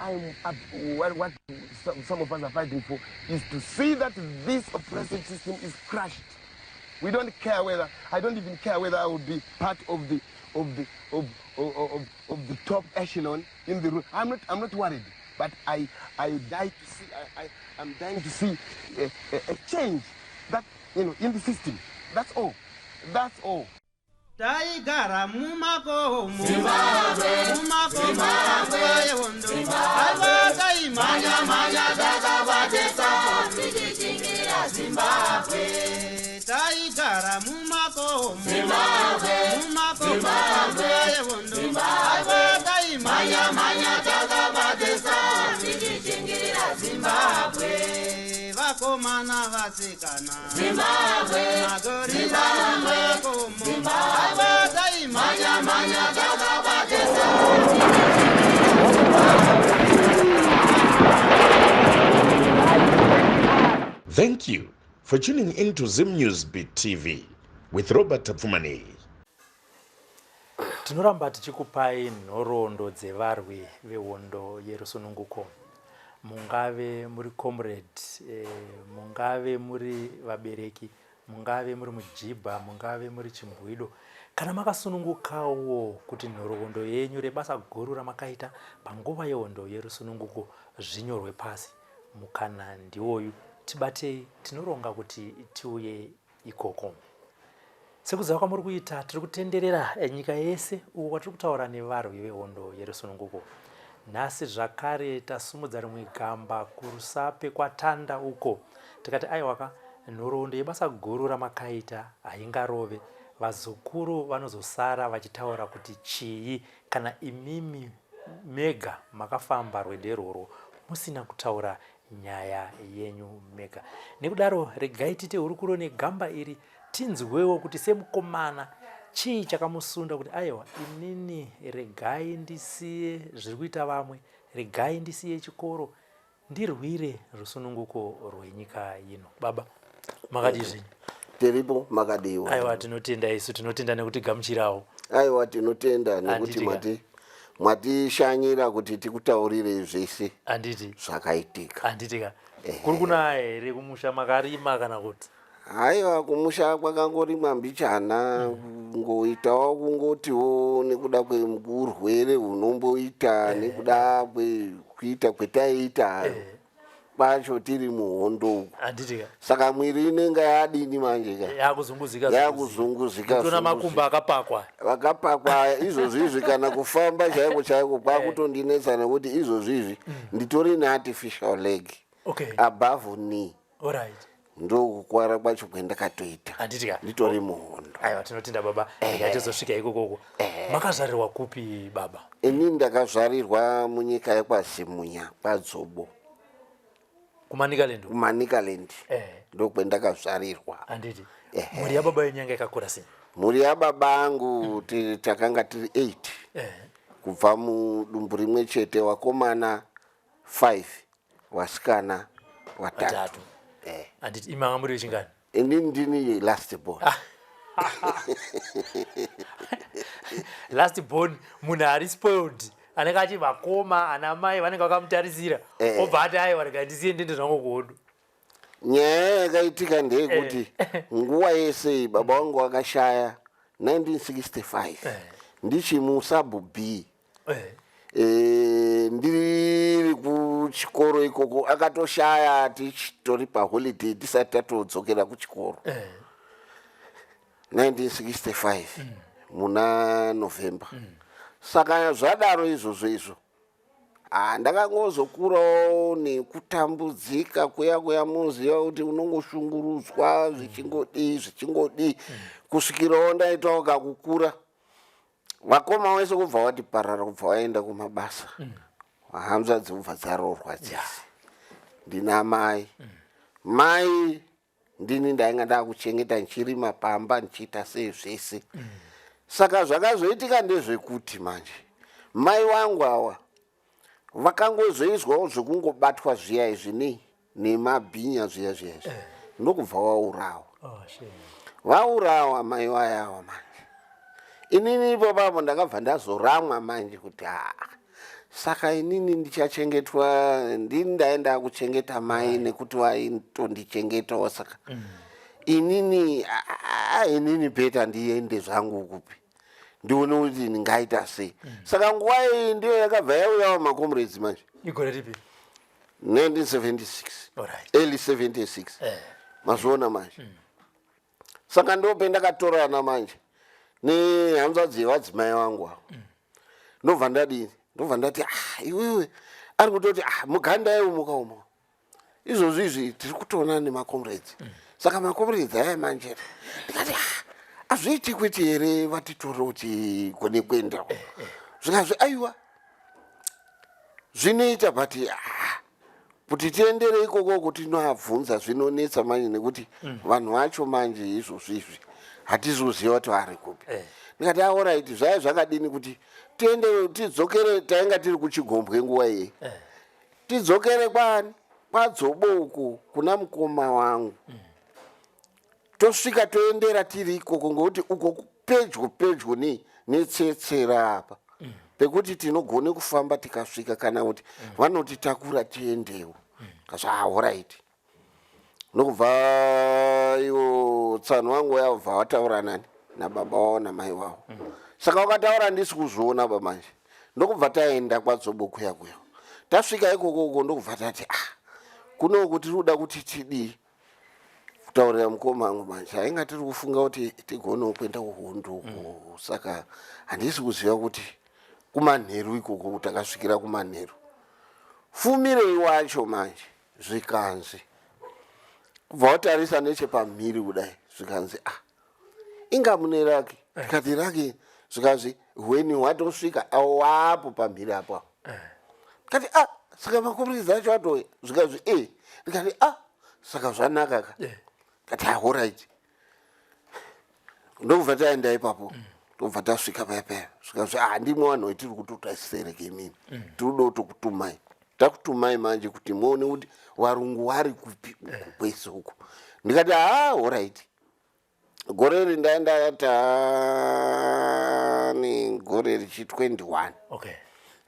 I'm up, what some of us are fighting for is to see that this oppressive system is crushed. We don't care whether, I don't even care whether I will be part of the of the of of, of, of the top echelon in the room. I'm not worried, but I die to see I'm dying to see a change that in the system. That's all. That's all. Taigara mumakomo, mumakomo nguva yehondo. Aiwa, taimhanya-mhanya takabatisa tichichingira Zimbabwe. Taigara mumakomo, mumakomo nguva yehondo. Aiwa, taimhanya-mhanya takabatisa tichichingira Zimbabwe. Vakomana, vasikana, Zimbabwe, magorira mumakomo. Aiwa, taimhanya-mhanya takabatisa. Thank you for tuning in to Zim News Beat TV with Robert Tapfumani. Tinoramba tichikupai nhoroondo dzevarwi vehondo yerusununguko. Mungave muri comrade, mungave muri vabereki, mungave muri mujibha, mungave muri chimbwido, kana makasunungukawo kuti nhoroondo yenyu rebasa guru ramakaita panguva yehondo yerusununguko zvinyorwe pasi, mukana ndiwoyu. Tibatei, tinoronga kuti tiuye ikoko. Sekuziva kwamuri kuita, tiri kutenderera nyika yese uko kwatiri kutaura nevarwi vehondo yerusununguko. Nhasi zvakare tasumudza rimwe gamba kuRusape kwaTanda uko. Tikati aiwaka, nhoroondo yebasa guru ramakaita haingarove. Vazukuru vanozosara vachitaura kuti chii kana imimi mega makafamba rwendo irworwo musina kutaura nyaya yenyu mega. Nekudaro regai tiite hurukuro negamba iri, tinzwewo kuti semukomana chii chakamusunda kuti aiwa, inini regai ndisiye zviri kuita vamwe, regai ndisiye chikoro, ndirwire rusununguko rwenyika ino. Baba, makadii zvenyu? Tiripo, makadiwa? Aiwa, tinotenda isu, tinotenda nekutigamuchirawo. Aiwa, tinotenda nekuti Handiti ka? Matishanyira kuti tikutaurire zvese Handiti? zvakaitika. Handiti ka? Kuri kunaya here kumusha? Makarima kana kuti? Haiwa, kumusha kwakangorimwa mbichana, kungoitawo kungotiwo nekuda kweurwere hunomboita nekuda kwekuita kwetaiita kwacho tiri muhondo uku. Handiti ka? Saka mwiri inenge yadini manje ka? Yakuzunguzika. Yakuzunguzika. Tona makumbo akapakwa. Vakapakwa izvozvi izvi. Kana kufamba chaiko chaiko kwakutondinetsa nekuti izvozvi izvi nditori neartificial leg above knee. Ndokukwara kwacho kwendakatoita Handiti ka? nditori muhondo. Aiwa, tinotenda baba. Ndikatizosvika ikokoko. Makazvarirwa kupi, baba? Ini ndakazvarirwa munyika yekwaZimunya, kwaDzobo. KuManicaland? KuManicaland. Ndokwendakazvarirwa. Handiti? Mhuri yababa yenyu yanga yakakura sei? Mhuri yababa angu takanga tiri 8 kubva mudumbu rimwe chete, vakomana 5, vasikana 3. 3. Handiti? Imi manga muri vechingani? Ini ndini last born. Last born munhu ari spoiled, anenge achi vakoma ana mai vanenge vakamutarisira. Obva ati aiwa, rega ndisiye ndiende zvangu kuhondo. Nyaya yakaitika ndeyekuti nguva yese iyi baba vangu vakashaya 1965 ndichimusub B. Ndiri kuchikoro ikoko. Akatoshaya tichitori paholiday, tisati tatodzokera kuchikoro, 1965 muna November. Saka zvadaro izvozvo izvo, ah, ndakangozokurawo nekutambudzika kuya kuya, muziva kuti unongoshungurudzwa zvichingodii zvichingodii, kusvikirawo ndaitawo kakukura. Vakoma wese kubva wati parara, kubva waenda kumabasa, hanzvadzi kubva dzaroorwa dzese. Ndina mai, mai ndini ndainga ndakuchengeta, ndichirima pamba, ndichiita sei zvese. Saka zvakazoitika ndezvekuti manje mai vangu awa vakangozoizwawo zvekungobatwa zviya izvi nei nemabhinya zviya zviya izvi, ndokubva waurawa. Oh, shame. Vaurawa mai vayawa manje, inini ipo papo ndakabva ndazoramwa manje kuti haa. Saka inini ndichachengetwa, ndini ndaenda kuchengeta mai nekuti vaitondichengetawo. Saka inini inini better ndiende zvangu kupi, ndione kuti ndingaita sei. Saka nguva iyi ndiyo yakabva yauyawo macomrades manje. Igore ripi? 1976. Early 76. Mazviona manje. Saka ndopendakatorana manje nehanzvadzi yevadzimai vangu avo. Ndobva ndadini? Ndobva ndati, ah, iwewe ari kutoti, ah, mugandai umuka umo, izvozvi izvi tiri kutoona nemacomrades. Saka macomrades aya manje, ndikati, ah, hazviiti kuti here vatitore kuti gone kuenda? Zvikazvi, aiwa, zvinoita, but ah, kuti tiendere ikoko kuti tinoabvunza zvinonetsa manje, nekuti vanhu vacho manje izvozvi izvi hatizoziva kuti vari kupi. Ndikati, alright, zvaiva zvakadini kuti tiende, tidzokere? Tainga tiri kuChigombwe nguva iyeyi. Tidzokere kwani, kwaDzobo uku, kuna mukoma wangu. Tosvika toendera tiri ikoko, ngokuti uko pedyo pedyo netsetsera apa, pekuti tinogone kufamba tikasvika, kana kuti vanotitakura tiendewo. Kazva, alright. Ndokubva iwo tsano wangu yabva wataura nani, nababa wavo namai wavo. Saka wakataura, ndisi kuzviona ba manje. Ndokubva taenda kwaDzobo kuya kuya. Tasvika ikoko uko, ndokubva tati, ah, kunoku tiri kuda kuti tidii kutaurira mukoma wangu manje, ainga tiri kufunga kuti tigonewo kuenda kuhondo uko. Saka handisi kuziva kuti kumanheru ikoko takasvikira kumanheru fumirei wacho manje. Zvikanzi, kubva watarisa nechepamhiri kudai, zvikanzi, ah, inga mune raki. Tikati, raki? Zvikanzi, hweni hwatosvika awapo pamhiri apo. Ndikati, ah, saka makomrades acho atouya? Zvikanzi, e. Ndikati, ah, saka zvanaka ka. Ndikati, ah, alright. Ndokubva taenda ipapo, ndobva tasvika paya paya. Zvikanzi, ah, ndimwe vanhu vetiri kutotasereke imini, tiri kuda kutokutumai, takutumai manje kuti muone kuti varungu vari kupi uku kwese uku. Ndikati, ah, alright. Gore iri ndaenda tani gore richi 21.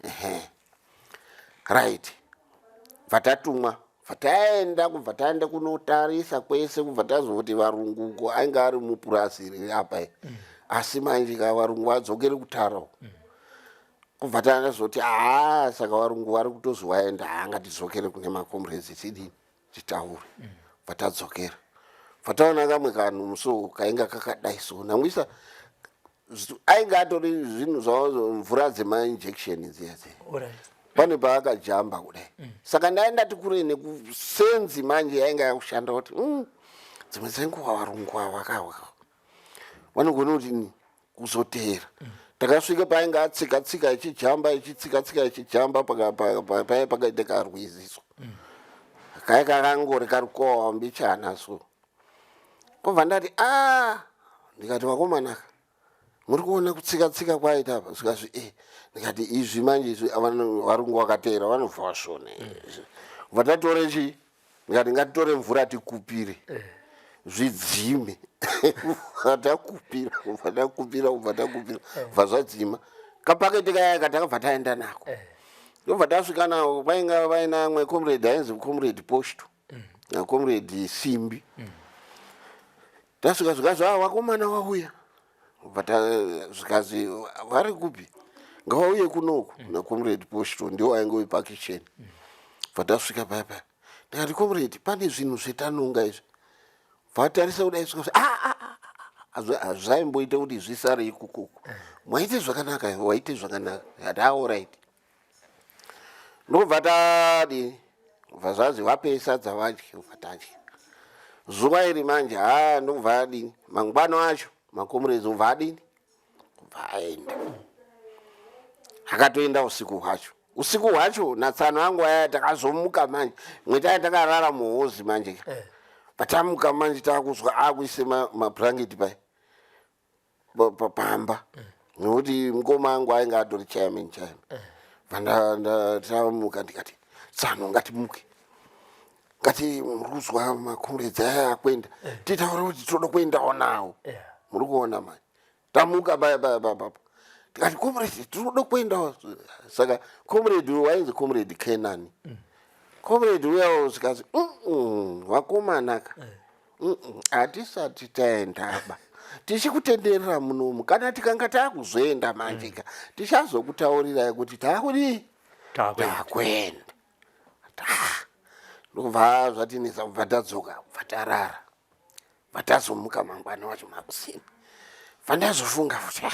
Ehe, right. Bva tatumwa, bva taenda, kubva taenda kunotarisa kwese, kubva tazoti varungu uko ainge ari mupurasi riri apa iyi. Asi manje ka varungu vadzokere kutara uko. Kubva tazoti, haa, saka varungu vari kutozi waenda, haa, ngatidzokere kune macomrades tidini, titaure. Bva tadzokera, bva taona kamwe kanhu so kainga kakadai so, namwisa ainge atori zvinhu zvavo, mvura dzemainjection dziya dziya. Pane paakajamba kudai. Saka ndaenda tikure nekusenzi manje yainga yakushanda kuti dzimwe dzenguva varungu ava kawa vanogona kuti kuzoteera. Takasvika painge atsika tsika ichijamba, ichitsika tsika ichijamba, paya pakaita karwizi so, kaya kakangori karikowa mbichana so. Kobva ndati, a, ndikati, vakomanaka, muri kuona kutsika tsika kwaita apa? Zvikazvi, e. Ndikati, izvi manje izvi varungu vakateera vanobva vasvona. Bva tatore chii? Ndikati, ngatitore mvura tikupire zvidzime. Takupira, kubva takupira, kubva takupira, bva zvadzima. Kapaketi kaya katakabva taenda nako, ndobva tasvika nako, vainga vaina amwe comrade ainzi Comrade Poshto naComrade Simbi. Tasvika, zvikazi, ah, vakomana vauya. Bva zvikazi, vari kupi? Ngavauye kunoku naComrade Poshto, ndiwo ainge wepakitchen. Bva tasvika paya paya, ndikati, comrade, pane zvinhu zvetanonga izvi. Bvatarisa kudai, svika, ah, ah, ah, hazvaimboita kuti zvisare ikukuku. Mwaite zvakanaka, waite zvakanaka. Ati, alright. Ndobva tadini, bva zvazi vapei sadza vadye. Bva tadya zuva iri manje. Ha, ndobva adini, mangwana acho macomrades obva adini, kubva aenda. Akatoenda usiku hwacho, usiku hwacho natsano angu aya. Takazomuka manje, mwe taya takarara muhozi manje. Patamuka manje, takuzwa akuise mablanketi paya pamba, nekuti mukoma angu ainge atori chairman, chairman. Tamuka, ndikati, tsano, ngatimuke, ngati muri kuzwa macomrades aya akuenda, titaura kuti toda kuendawo nawo. Muri kuona manje, tamuka paya paya papapo. Tikati comrade, tiri kuda kuenda. Saka comrade uyu wainzi Comrade Kenani. Comrade uyawo zvikanzi, "Vakomanaka, hatisati taendaba, tichikutenderera munomu. Kana tikanga takuzoenda manjeka, tichazokutaurirai kuti takudii." Takuenda. Takuenda. Ndobva zvatinetsa, kubva tadzoka, kubva tarara, bva tazomuka mangwana wacho makuseni, bva ndazofunga futi. Ah,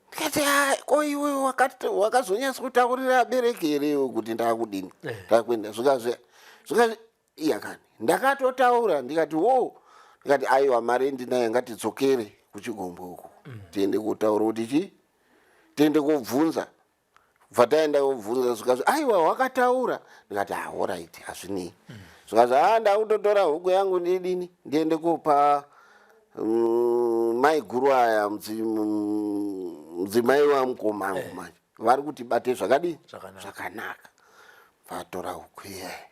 ndikati, "Ah, ko iwe wakazonyatsa kutaurira abereki here iwe kuti ndakudini?" Ndakuenda. Zvikazvi iya kani, ndakatotaura. Ndikati wo, ndikati, "Aiwa, mari ndinayo, ngatidzokere kuchigombo uku, tiende kutaura kuti chi tiende kobvunza." Bva taenda kobvunza, zvikazvi, "Aiwa, wakataura." Ndikati, "Ah, alright, hazvinei." Zvikazvi, "A, ndakutotora huku yangu, ndidini, ndiende kopa mai guru aya, mudzimai wamukomangu manje, vari kuti bate zvakadii." Zvakanaka. Zvakanaka. Vatora huku iyaya,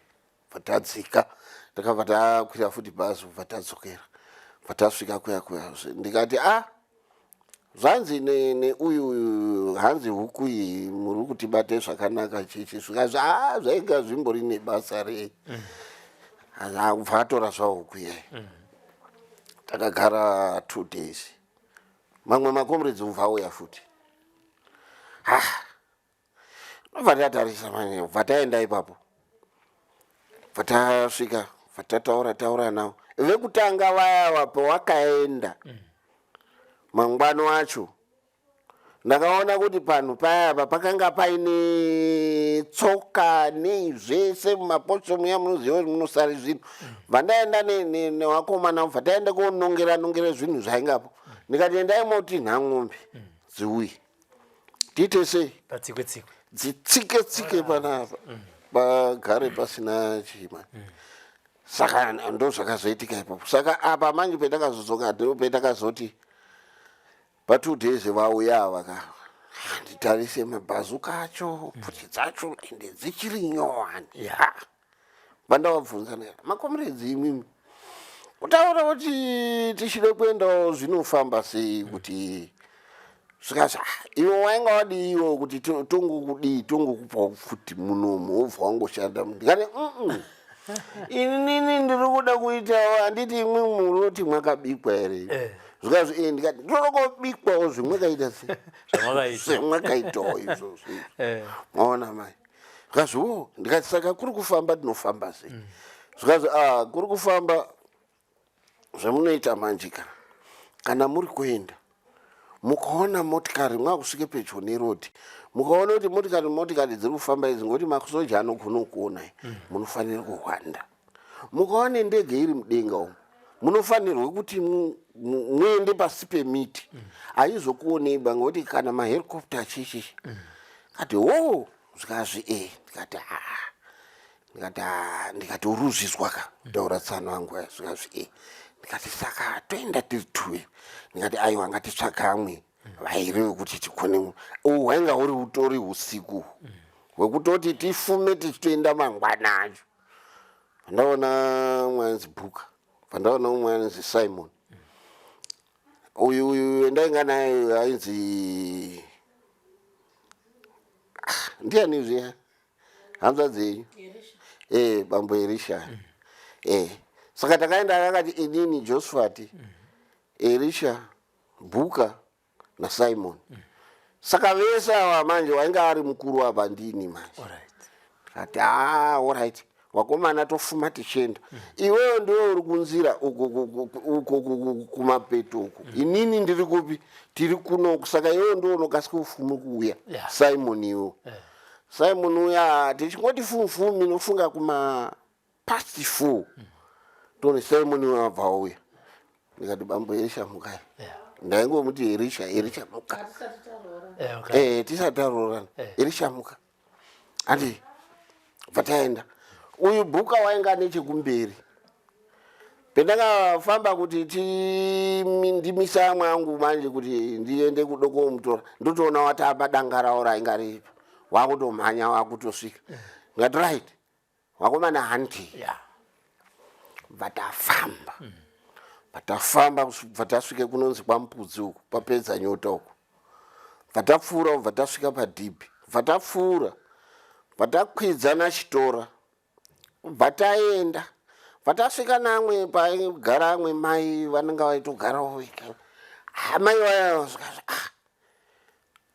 bva tadzika, takabva takwira futi bhazi, bva tadzokera, bva tasvika kuya kuya. Ndikati, "A, zvanzi neuyu uyu, hanzi huku iyi muri kutibate zvakanaka chichi." Zvikazvi, "A, zvainga zvimbori nebasa rei?" Kubva atora zvawo huku iyaya. Takagara 2 days. Mamwe macomrades ubva auya futi. Ha, bva tatarisa manje, bva taenda ipapo, bva tasvika, bva tataura taura navo. Vekutanga vaya pawakaenda, mangwano acho ndakaona kuti panhu payapa pakanga paine tsoka nei zvese mumaposto muya, munoziva kuti munosara zvinhu. Bva ndaenda nevakomana, bva taenda konongera nongera zvinhu zvaingapo. Ndikati, "Endai motinha ng'ombe dziuye, tiite sei?" Patsikwe tsikwe. Dzitsike tsike panapa, pagare pasina chima. Saka ndo zvakazoitika ipapo. Saka apa manje petakazodzoka, ndo petakazoti pa2 days vauya ava ka, nditarise mabhazuka acho, pfuti dzacho ende dzichiri nyowani. Vandavabvunza, ndikati, "Macomrades, imwimwi kutaura kuti tichide kuendawo, zvinofamba sei?" Kuti zvikazvi, "Ah, iwe wainga wadiiwo kuti tongokudii, tongokupawo pfuti munomu, wobva wangoshanda." Ndikati, Inini ndiri kuda kuitawo, handiti imwe muroti mwakabikwa here?" Zvikazvi, "Eh." Ndikati, "Ndinoda kubikwawo zvimwakaita sei." Zvamakaita. Zvemwakaitawo izvozvo. Maona mai? Zvikazvi, "O." Ndikati, "Saka kuri kufamba tinofamba sei?" Zvikazvi, "A, kuri kufamba zvamunoita manje, kana muri kuenda, mukaona motikari, mwakusvike pedyo nerodhi, mukaona kuti motikari dziri kufamba idzi, ngokuti masoja anogona kuonai, munofanira kuhwanda. Mukaona ndege iri mudenga umu, munofanirwe kuti muende pasi pemiti, haizokuonei ba, ngokuti kana mahelicopter chichichi." Kati, "O." Zvikazvi, "E." Ndikati, "Haa." Ndikati, "Ah," ndikati, "Uri kuzvizwa ka kutaura tsano angu aya?" Zvikazvi, "E." Ndikati, "Saka toenda tiri two?" Ndikati, "Aiwa, ngatitsvaga amwe vairi vekuti tikone." Uhu hwainga huri utori usiku hwekutoti tifume tichitoenda mangwana acho. Pandaona umwe anzi Bhuka, pandaona umwe anzi Simon. Uyu wendainga naye ainzi, ah, ndiani zviya, hanzvadzi yenyu, bambo Erisha. Saka takaenda, akati inini, Josephat, Erisha, Bhuka naSimon. Saka vese ava manje wainge ari mukuru apa ndini manje. Kati, "Ah, alright, wakomana, tofuma tichienda. Iwewe ndiwe uri kunzira uku uku kumapeto uku, inini ndiri kupi? Tiri kunoku. Saka iwewe ndiwe unokasika kufume kuuya." Simon iwo, Simon uya, tichingoti fumfumi, nofunga kuma past 4, tone Simon uya wabva auya. Ndikati, "Bambo Erisha, mukai." Ndaingomuti, "Erisha, Erisha, muka." Eh, okay. Tisati taroorana. "Erisha, muka." Andi bva taenda. Uyu Bhuka wainga nechekumberi. Pendakafamba kuti ndimisa amwe angu manje kuti ndiende kudokomutora, ndotoona watapa danga rawo rainga riripo, wakutomhanya, wakutosvika. Ndikati, "Right, wakomana, handi." Bva tafamba, bva tafamba, bva tasvike kunonzi kwaMupudzi uku, papedza nyota uku. Bva tapfuura kubva tasvika padhibhi, bva tapfuura, bva takwidza nachitora, bva taenda, bva tasvika naamwe paigara amwe mai vanenge vaitogarawo vega. Ah, mai vaya vasvika, ah,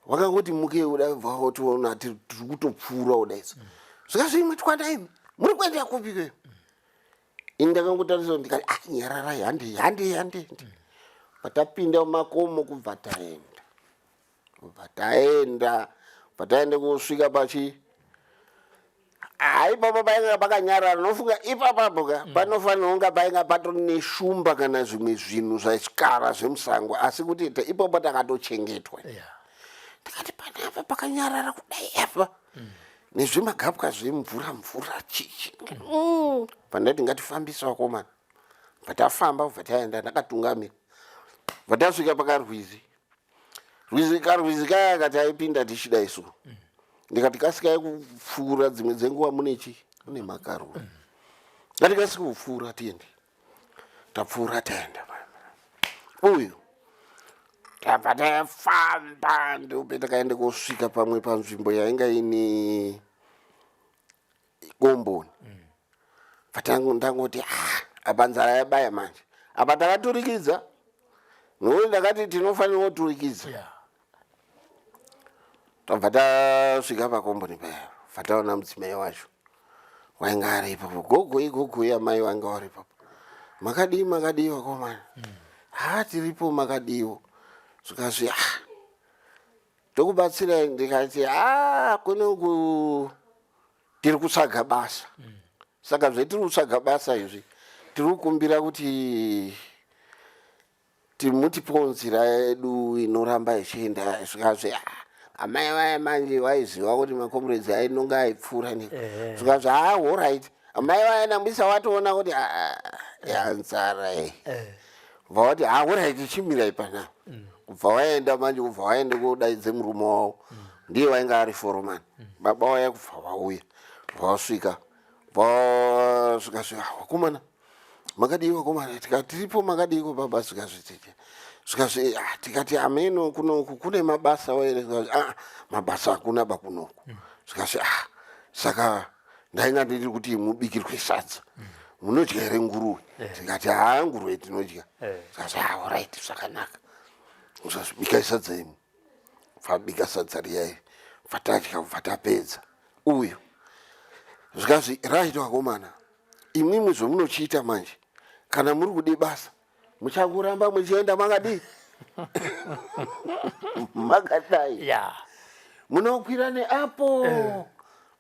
vakangoti mukei kudai bva votiona tiri kutopfuura kudai so. Zvikazvi imwe twana imi, muri kuenda kupi kweyo? Ini ndakangotarisa ndikati ah, nyararai handei handei handei. Patapinda mumakomo kubva taenda. Kubva taenda, kubva taenda kusvika pachi Ah, ipapo painga pakanyarara nofunga ipapapo ka mm. panofanira kunga painga patori neshumba kana zvimwe zvinhu zvaikara zvemusango asi kuti ipapo takatochengetwa tikati panapa pakanyarara kudai apa mm. nezvimagapwa zvemvura mvura chichi mm. pandati ngatifambise vakomana bva tafamba bva taenda ndakatungamira bva tasvika pakarwizi rwizi karwizi kaya kataipinda tichida isu ndikati kasikai kupfuura dzimwe dzenguva mune chi mune makarura ngatikasike kupfuura tiende tapfuura taenda uyu tabva tafamba ndope takaenda kosvika pamwe panzvimbo yainga ine komboni mm. ndangoti ah, apa nzara yabaya manje apa takaturikidza nokuti ndakati tinofanira kuturikidza yeah. Tabva tasvika pakomboni paya bva taona mudzimai wacho wainga ari ipapo gogoi gogoi amai vanga vari ipapo makadii makadii vakomana mm. ha tiripo makadiiwo zvikazvi ah tokubatsirai ndikati ha kunoku tiri kutsvaga basa mm. saka zvetiri kutsvaga basa izvi tiri kukumbira kuti Timutipowo nzira yedu inoramba ichienda zvikazvi ah, amai vaya manje vaiziva kuti macomrades ainonga aipfuura ne zvikazvi ah alright amai vaya nambisa watoona kuti ah, yanzara iyi bva wati ah alright chimirai panapa mm. kubva waenda manje kubva waenda kodaidze murume wavo mm. ndiye wainga ari foromani mm. baba waya kubva vauya bva wasvika bva wasvika svika wakomana Makadii vakomana? Tikati tiripo makadiiko baba zvikazvitete. Zvikazvi ah, tikati ameno kunoku kune mabasa here zvikazvi ah, mabasa hakuna ba kunoku. Zvikazvi ah, saka ndainga ndiri kuti mubikirwe sadza. Munodya here nguruwe? Tikati haa nguruwe tinodya. Zvikazvi ah, alright zvakanaka. Zvikazvi bikai sadza imi. Bvabika sadza riya iri. Bvatadya bvatapedza. Uyu. Zvikazvi right vakomana. Imwimwi zvomunochiita manje kana muri kude basa muchangoramba muchienda makadii makadai yeah. Munokwira neapo eh.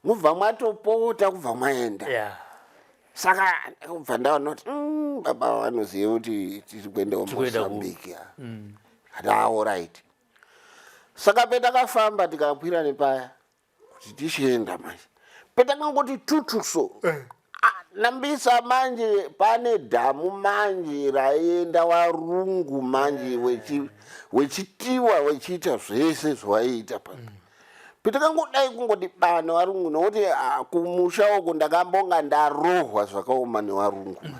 Mubva mwatopota kubva mwaenda yeah. Saka kubva ndaona kuti baba vanoziva kuti tiri kuenda kuMozambique mm. Ati alright. Saka petakafamba tikakwira nepaya kuti tichienda manje petakangoti tutu so eh. Ah, nambisa manje pane dhamu manje raienda warungu manje eh. Wechitiwa wechiita zvese zvawaiita pa mm. Petakangodai kungoti bana warungu nokuti ah, kumusha uku ndakambonga ndarohwa zvakaoma newarungu mm.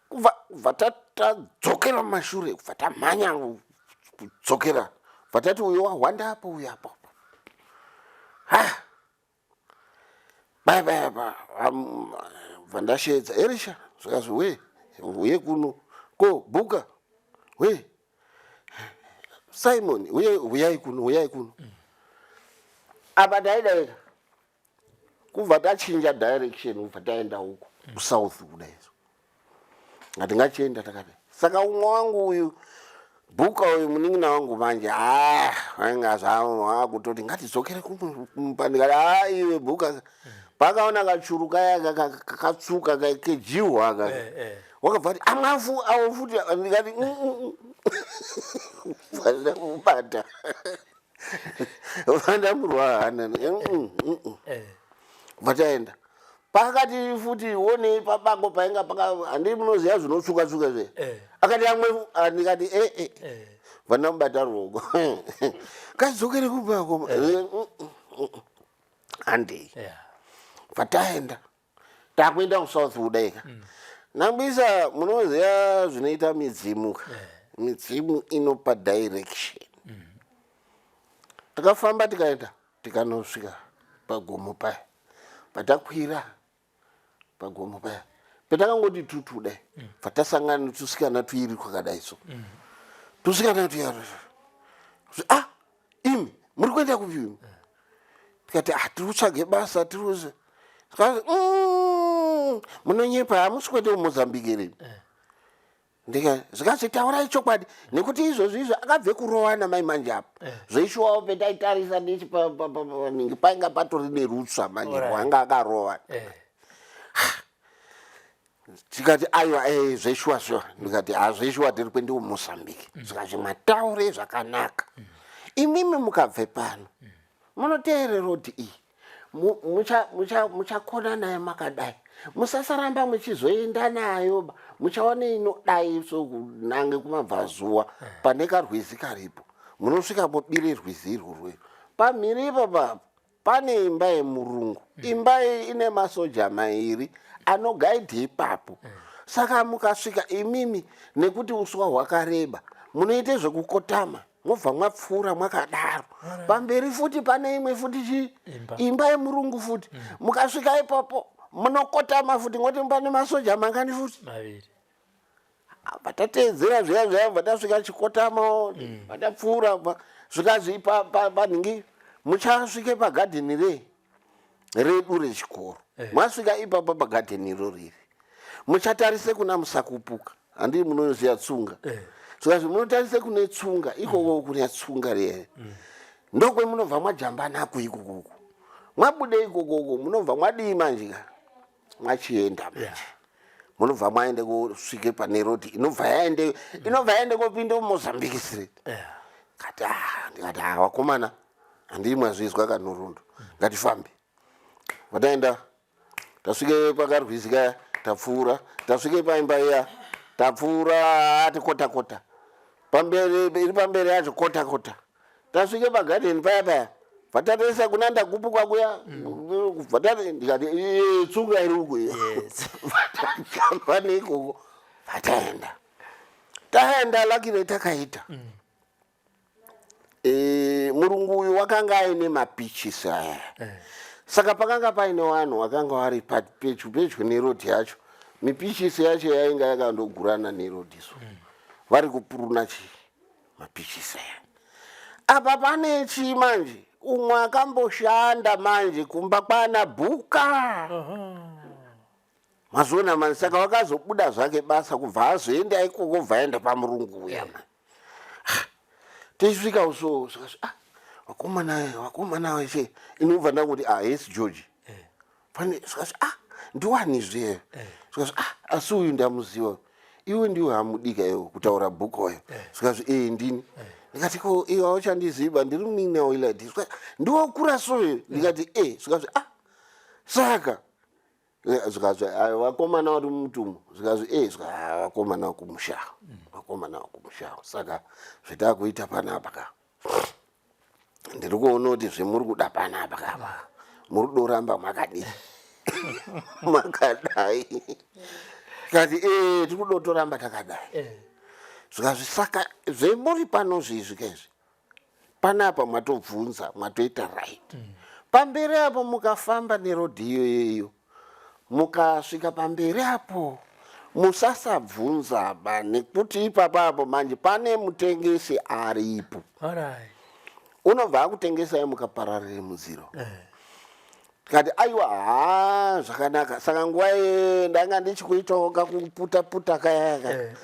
Kubva tadzokera mumashure kubva tamhanya kudzokera bva tati uyo wahwanda apo uyo apo ha baya baya bva ndasheedza erisha zvikazvi we uye kuno ko bhuka we Simon uye uyai kuno uyai kuno apa taidaika kubva tachinja direction kubva taenda uku kusouth kudai so hatingachienda takadai saka umwe wangu uyu bhuka uyu munin'ina wangu manje ah anga zvakutoti ngatidzokere kumba ndikati ah iwe bhuka pakaona kachuru kaya kakatsuka kejihwa ka eh, eh. Wakabva ati amwafu awo futi ndikati ndamubata vandamurwa hana eh. Vataenda pakati futi onei pabango painga paka handi munoziva zvinotsuka tsuka zve eh. Akati amwe ah, ndikati e eh, eh. Vandamubata ruoko kadzokere kubako handei vataenda takuenda kusouth kudaika mm. Nambisa munoziva zvinoita midzimu ka yeah. Midzimu inopa direction mm. Takafamba tikaenda tikanosvika pagomo paya. Patakwira pagomo paya petakangoti tutu dai bva tasangana netusikana tuiri kwakadai so. Tusikana tuya, ah, imi muri kuenda kupi imi? Tikati, ah, tiri kutsvage basa, tiri kuzi. Tikati, munonyepa, hamusi kuenda kuMozambique here? Ndika zvikanzi, taurai chokwadi, nekuti izvozvi izvo akabve kurowana mai manje apa. Zvoishuwawo petaitarisa nechi paningi painga patori nerutsva manje rwanga akarova. Tikati, aiwa, zveshuwa shuwa. Ndikati, ha, zveshuwa tiri kuenda kuMozambique. Zvikanzi, mataure zvakanaka. Imimi mukabve pano munoteere rodhi iyi, muchakona nayo makadai, musasaramba muchizoenda nayo ba, muchaona inodai so kunange kumabvazuva pane karwizi karipo. Munosvika mobire rwizi irworwo. Pamhiri ipapapo pane imba yemurungu. Imba iyi ine masoja mairi anogaidhi ipapo. Saka mukasvika imimi, nekuti uswa hwakareba, munoite zvekukotama, mobva mwapfuura mwakadaro. Pamberi futi pane imwe futi chi Imba. Imba yemurungu futi. Mukasvika ipapo munokotama futi, ngoti pane masoja mangani futi? Maviri. Bva tateedzera zviya zviya, bva tasvika chikotamawo, vatapfuura, bva zvikazi panhingi muchasvike pagadheni rei redu rechikoro. Masvika ipapo pagadheni iro riri, muchatarise kuna musakupuka, handii munoziya tsunga? Zvikazi munotarise kune tsunga ikoko, kune tsunga riye ndokwemunobva mwajamba nako ikokoko. Mwabude ikokoko munobva mwadii manje ka? Mwachienda manje. Munobva mwaende kusvike pane rodhi inobva yaende, inobva yaende kopinda muMozambique straight. Kati, ah, ndikati, ah, vakomana, handii mwazvizwa kanhoroondo, ngatifambe. Vataenda, tasvike pakarwizi kaya, tapfuura, tasvike paimba iya, tapfuura, ati kota kota pamberi, iri pamberi yacho kota kota, tasvike pagadheni paya paya, bvatatarisa kuna ndakupuka kuya, bvatati, ndikati, "Tsunga iri uku iyo." Vatajamba neikoko, vataenda, taenda lakire takaita. Murungu uyu wakanga aine mapichisi aya. Saka pakanga paine vanhu vakanga vari pedyo pedyo nerodhi yacho. Mipichisi yacho yainga yakandogurana nerodhi, so vari kupuruna chi mapichisi aya. Apa pane chii manje, umwe akamboshanda manje kumba kwana Bhuka, mazviona manje. Saka wakazobuda zvake basa, kubva azoenda ikoko, bva aenda pamurungu uya manje. Tichisvika uso, zvikazvi, ah, vakomana, vakomana veshe, inobva ndangoti, ah, yes, George. Pane zvikazvi, ah, ndiwanizve. Zvikazvi, ah, asi uyu ndamuziva, iwe ndiwe hamudika iwe kutaura bhuku oyo. Zvikazvi, ee, ndini. Ndikati, ko iwe auchandiziva, ndiri munin'ina waWillard. Ndiwakura soyo. Ndikati, e. Zvikazvi, ah, saka zvikazvi, ayo vakomana vari mumutumo. Zvikazvi, e, ah, vakomana vakumusha, vakomana vakumusha. Saka zvetakuita panapa ka, ndiri kuona kuti zvemuri kuda panapa kapa, muri kudoramba makadii, makadai. Kati, e, tiri kudotoramba takadai. Zvikazvi, saka zvemuri pano zvizvi kaizvi panapa, mwatobvunza, mwatoita right. Pamberi apo mukafamba nerodhi iyoyo iyo, mukasvika pamberi apo, musasabvunza ba, nekuti ipapa apo manje pane mutengesi aripo. Unobva akutengesai mukapararire munzira. Tikati, aiwa, ha, zvakanaka. Saka nguva iyoyo ndanga ndichikuitawo kakuputa puta kayaka.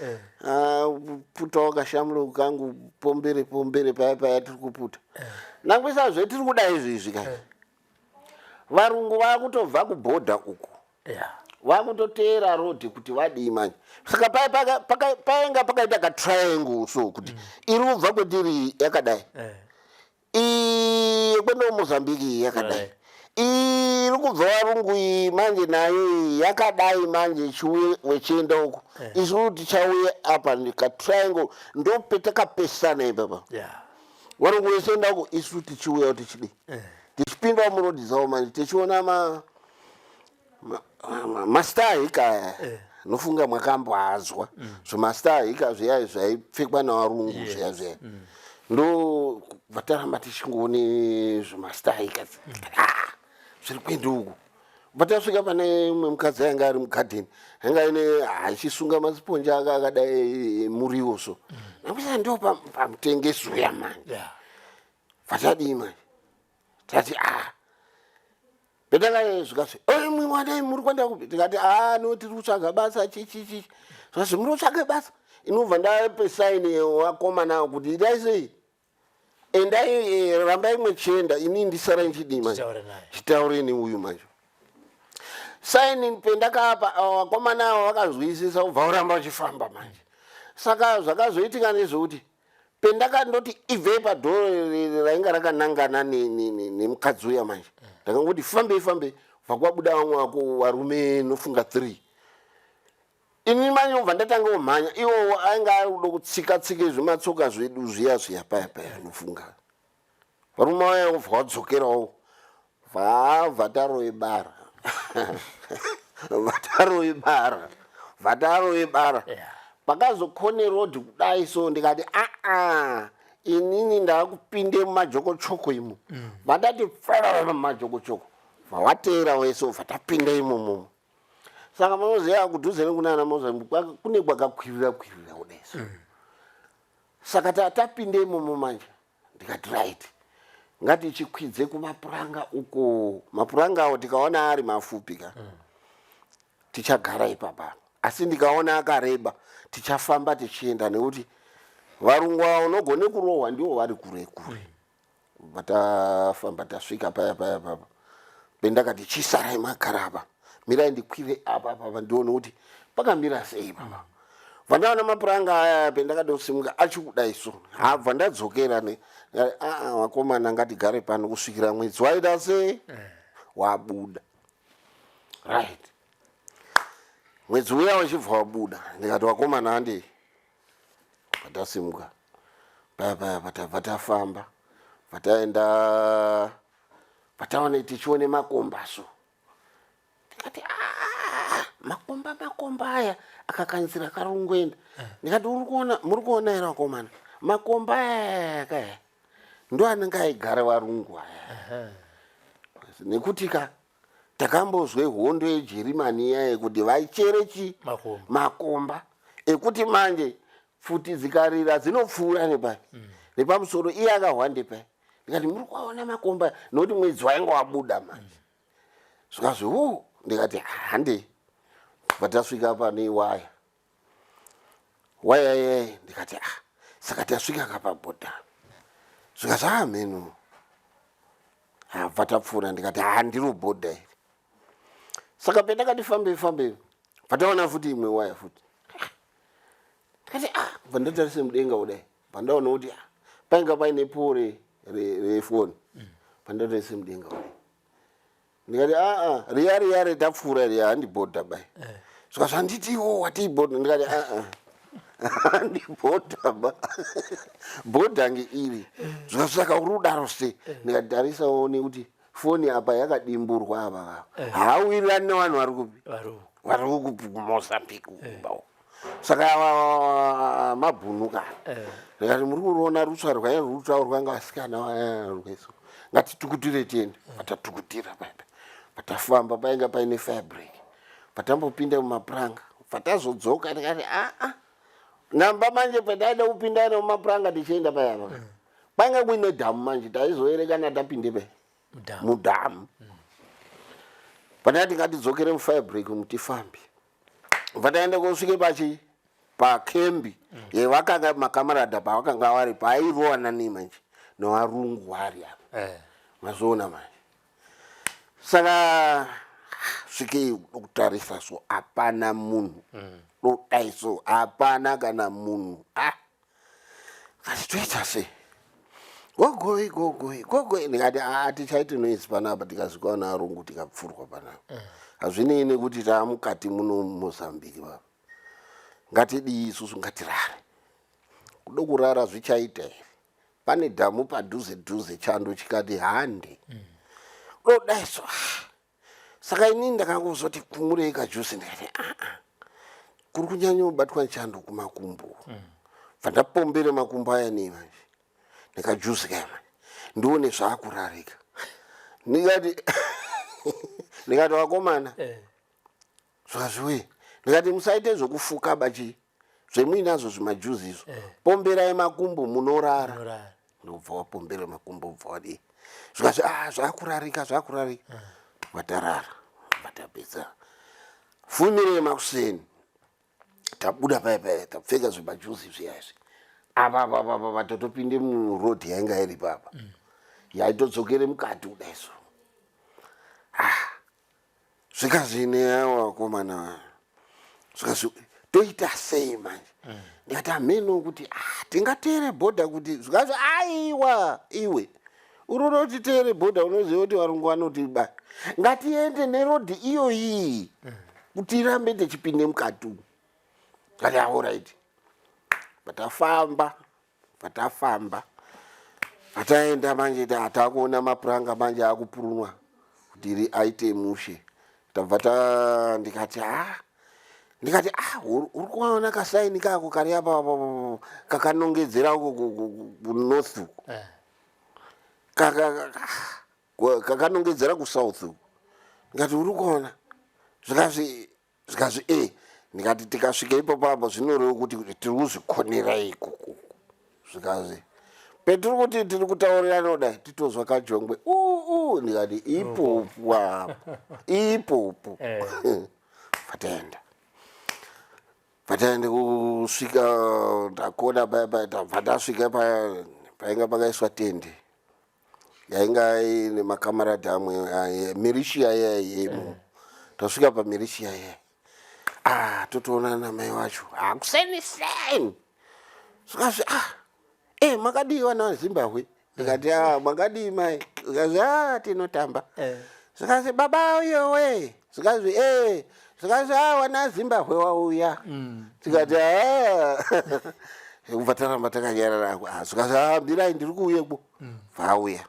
Ah, putawo kashamuro kangu pombere pombere paya paya tiri kuputa. Nangwisa zvetiri kuda izvi izvi kai, varungu vakutobva kubhodha uku, vakutoteera rodhi kuti vadii manje. Saka painga pakaita katriangle so, kuti iri kubva kwetiri yakadai, iyi kwenda kuMozambique iyi yakadai, iyi iri kubva varungu iyi manje nayo iyi yakadai manje, chiuye wechienda uku, isu tichauye apa. Katriangle ndopetakapesana ipapa. Varungu vechienda uku, isu tichiuya tichidi tichipindawo murodhi dzavo manje, tichiona mastar hika. Nofunga mwakambwazwa zvemastar hika zviya zvaipfekwa navarungu zviya zviya. Ndo vataramba tichingoone zvimastaika. Ah, zviri kuenda uku. Vatasvika pane umwe mukadzi ainge ari mugadheni, anga aine achisunga masiponji ake akadai muriwo so. Ndakuti ndo pamutengesi uya manje. Vatadii manje? Tati ah. Petakasvika se, "Oi mwana muri kuenda kupi?" Tikati ah no tiri kutsvaga basa chi chi chi. Zvikazi muri kutsvaga basa. Inobva ndape sign vakomana kuti itai sei? Endai rambai mwechienda ini ndisara ndichidii manje? Chitaure neuyu manje. Sign pendakapa vakomana ava vakanzwisisa ubva uramba uchifamba manje. Saka zvakazoitika ndezvekuti pendakandoti ibvei padhoo rainga rakanangana nemukadzi uya manje ndakangoti fambei fambei bva kwabuda vamwe vako varume nofunga 3 ini manje ubva ndatanga kumhanya iwowo ainge ari kudo kutsika tsika zvimatsoka zvedu zviya zviya paya paya nofunga varume vaya ubva wadzokerawo vabva taroibara vataroibara vataroibara pakazokone road kudai so ndikati aa inini ndakupinde mumajokochoko imo vandati pfaa mumajokochoko vawateera wese ubva tapinda imomomo saka munoziva kudhuze nekunana mozambique kune kwakakwirira kwirira kudai so saka tapinda imomo manje ndikati right ngatichikwidze kumapuranga uko mapuranga awo tikaona ari mafupi ka tichagara ipapa asi ndikaona akareba tichafamba tichienda nekuti varungu avo unogone kurohwa ndivo vari kure kure vatafamba tasvika paya paya papa pendakati chisarai magara apa mirai ndikwire apa apa ndione kuti pakamira sei papa vandaona mapuranga aya pendakatosimuka achikudai so habva ndadzokera ne aa vakomana ngatigare pano kusvikira mwedzi waita sei wabuda right mwedzi uya uchibva wabuda ndikati vakomana handei patasimuka paya paya patabva tafamba pataenda pataone tichione makomba so ndikati ah, makomba makomba aya akakanzira karungoenda ndikati uri kuona muri kuona here vakomana makomba aya akaya ndo anenge aigara varungu aya nekuti ka takambozwe hondo yejerimani iya yekuti vaichere chi Makomba. makomba ekuti manje pfuti dzikarira dzinopfuura nepai nepamusoro iye akahwande pai ndikati muri kuaona makomba nokuti mwedzi wainge wabuda manje zvikazvi hu ndikati handei bva tasvika pane waya waya yeye ndikati ah saka tasvika kapabhodha zvikazvi ah mheno habva tapfuura ndikati ha ndiro bhodha iri saka pendakati fambei fambei bva taona futi imwe waya futi ndikati ah bva ndatarise mudenga kudai bva ndaona kuti ah painga paine pore refoni bva ndatarise mudenga kudai ndikati aa riya riya retapfuura riya handibhodha bai zvika zvanditi iwo watii bhodha ndikati aa handibhodha ba bhodha ngeiri zvika saka uri kudaro sei ndikati tarisawo nekuti foni apa yakadimburwa apa haawirirani nevanhu vari kupi Vari uku. vari kupi kumozambique uku saka ava mabhunu ka ndikati muri kuruona rutsva rwai rutaurwa ngavasikana rweso ngatitukutire tiende patatukutira paipa patafamba painga paine firebreak patambopinda mumapuranga patazodzoka ndikati aa namba manje pataida kupinda nemumapuranga tichienda payapa painga kuine dhamu manje taizoerekana tapinde pai Mudhamu. mudhamu patati ngatidzokere mufirebreak umu tifambe vataenda kosvike pachi pakembi yevakanga makamarada pavakanga vari pairowana nei manje nevarungu vari apa Mazoona manje saka svikei kutarisa so hapana munhu dodai so hapana kana munhu ah kati toita sei gogoi gogoi gogoi ndikati aa tichaiti noise panapa tikasvika vana varungu tikapfurwa panapa hazvinei nekuti taamukati muno mumozambique baba ngatidii isusu ngatirare kudo kurara zvichaita here pane dhamu padhuze dhuze chando chikati hande dodai so saka inini ndakangozoti kumurei kajusi ndikati aa kuri kunyanya kubatwa chando kumakumbo bva ndapombere makumbo aya nei manje. Nekajuzi kaya manje ndione zvaakurarika. Ndikati ndikati vakomana eh. Zvazviwe ndikati musaite zvekufuka bachi zvemuinazvo zvimajuzi izvo eh. Pomberai makumbo munorara. Ndobva wapombera makumbo ubva wadii zvikazvi ah, zvakurarika zvakurarika eh. Vatarara vatapedza fumirei makuseni tabuda paya paya tapfeka zvimajuzi zviya izvi apa apa apa apa tatopinde muroad yainga iri papa mm. Yaitodzokere mukati kudai so ah zvikazi neawa vakomana zvikazi toita sei manje mm. Ndikati hameno kuti ah, tingateere bhodha kuti zvikazi aiwa iwe uri unoti teere bhodha unoziva kuti varungu vanoti ba ngatiende nerodhi iyoyi mm. Kuti irambe tichipinde mukati umu kati aorit patafamba patafamba pataenda manje takuona mapuranga manje akupurunwa kuti ri aite mushe tabva ta ndikati a ah, ndikati ah uri kuona kasaini kako kari apa kakanongedzera uko kunorth uko eh. Kakanongedzera kusouth uko ndikati uri kuona zvikazvi zvikazvi e eh, ndikati tikasvika ipapo apo zvinoreva kuti tiri kuzvikonera ikoko zvikazvi petiri kuti tiri kutaurirana kudai titozwa kajongwe uu ndikati ipopo apo ipopo eh. Pataenda pataenda kusvika ndakona paya paya tabva tasvika paya painga pakaiswa tende yainga ine makamaradi amwe mirishiya iya eh. Tasvika pamirishiya iya ah totoona namai wacho hakuseni ah, seni zvikazvi ah eh makadii vana vezimbabwe ndikati ah makadii mai zvikazvi ah tinotamba eh. Zvikazvi baba uyowe zvikazvi eh zvikazvi ah wana zimbabwe wauya mm. Tikati ah kubva taramba takanyarara ah zvikazvi ah mbirai ndiri kuuyeko mm. Vauya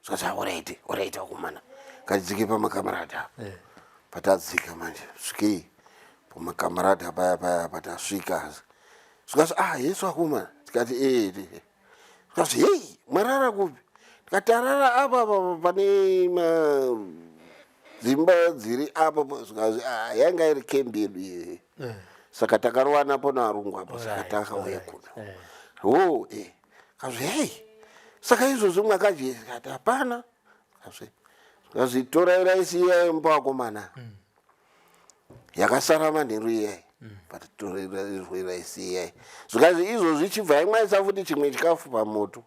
zvikazvi ah oraiti oraiti akomana ngatidzike pamakamaradi apa eh. Patadzika manje svikei pamakamaradi paya paya patasvika zvikazvi ah yesu akomana tikati eh zvikazvi hei mwarara kupi tikati tarara apa apa pane dzimba dziri apa zvikazvi ah yanga iri kembi yedu iyoyo eh. Saka takarovana po navarungu apa saka takauya kuno eh. O eh kazvi hei saka izvozvi mwakadye tikati hapana kazvi zvikazvi torai raisi iyayo mupa vakomana mm. Yakasara manheru iyai mm. But torai raisi iyai zvikazvi izvozvi chibvai mwaisa futi chimwe chikafu pamoto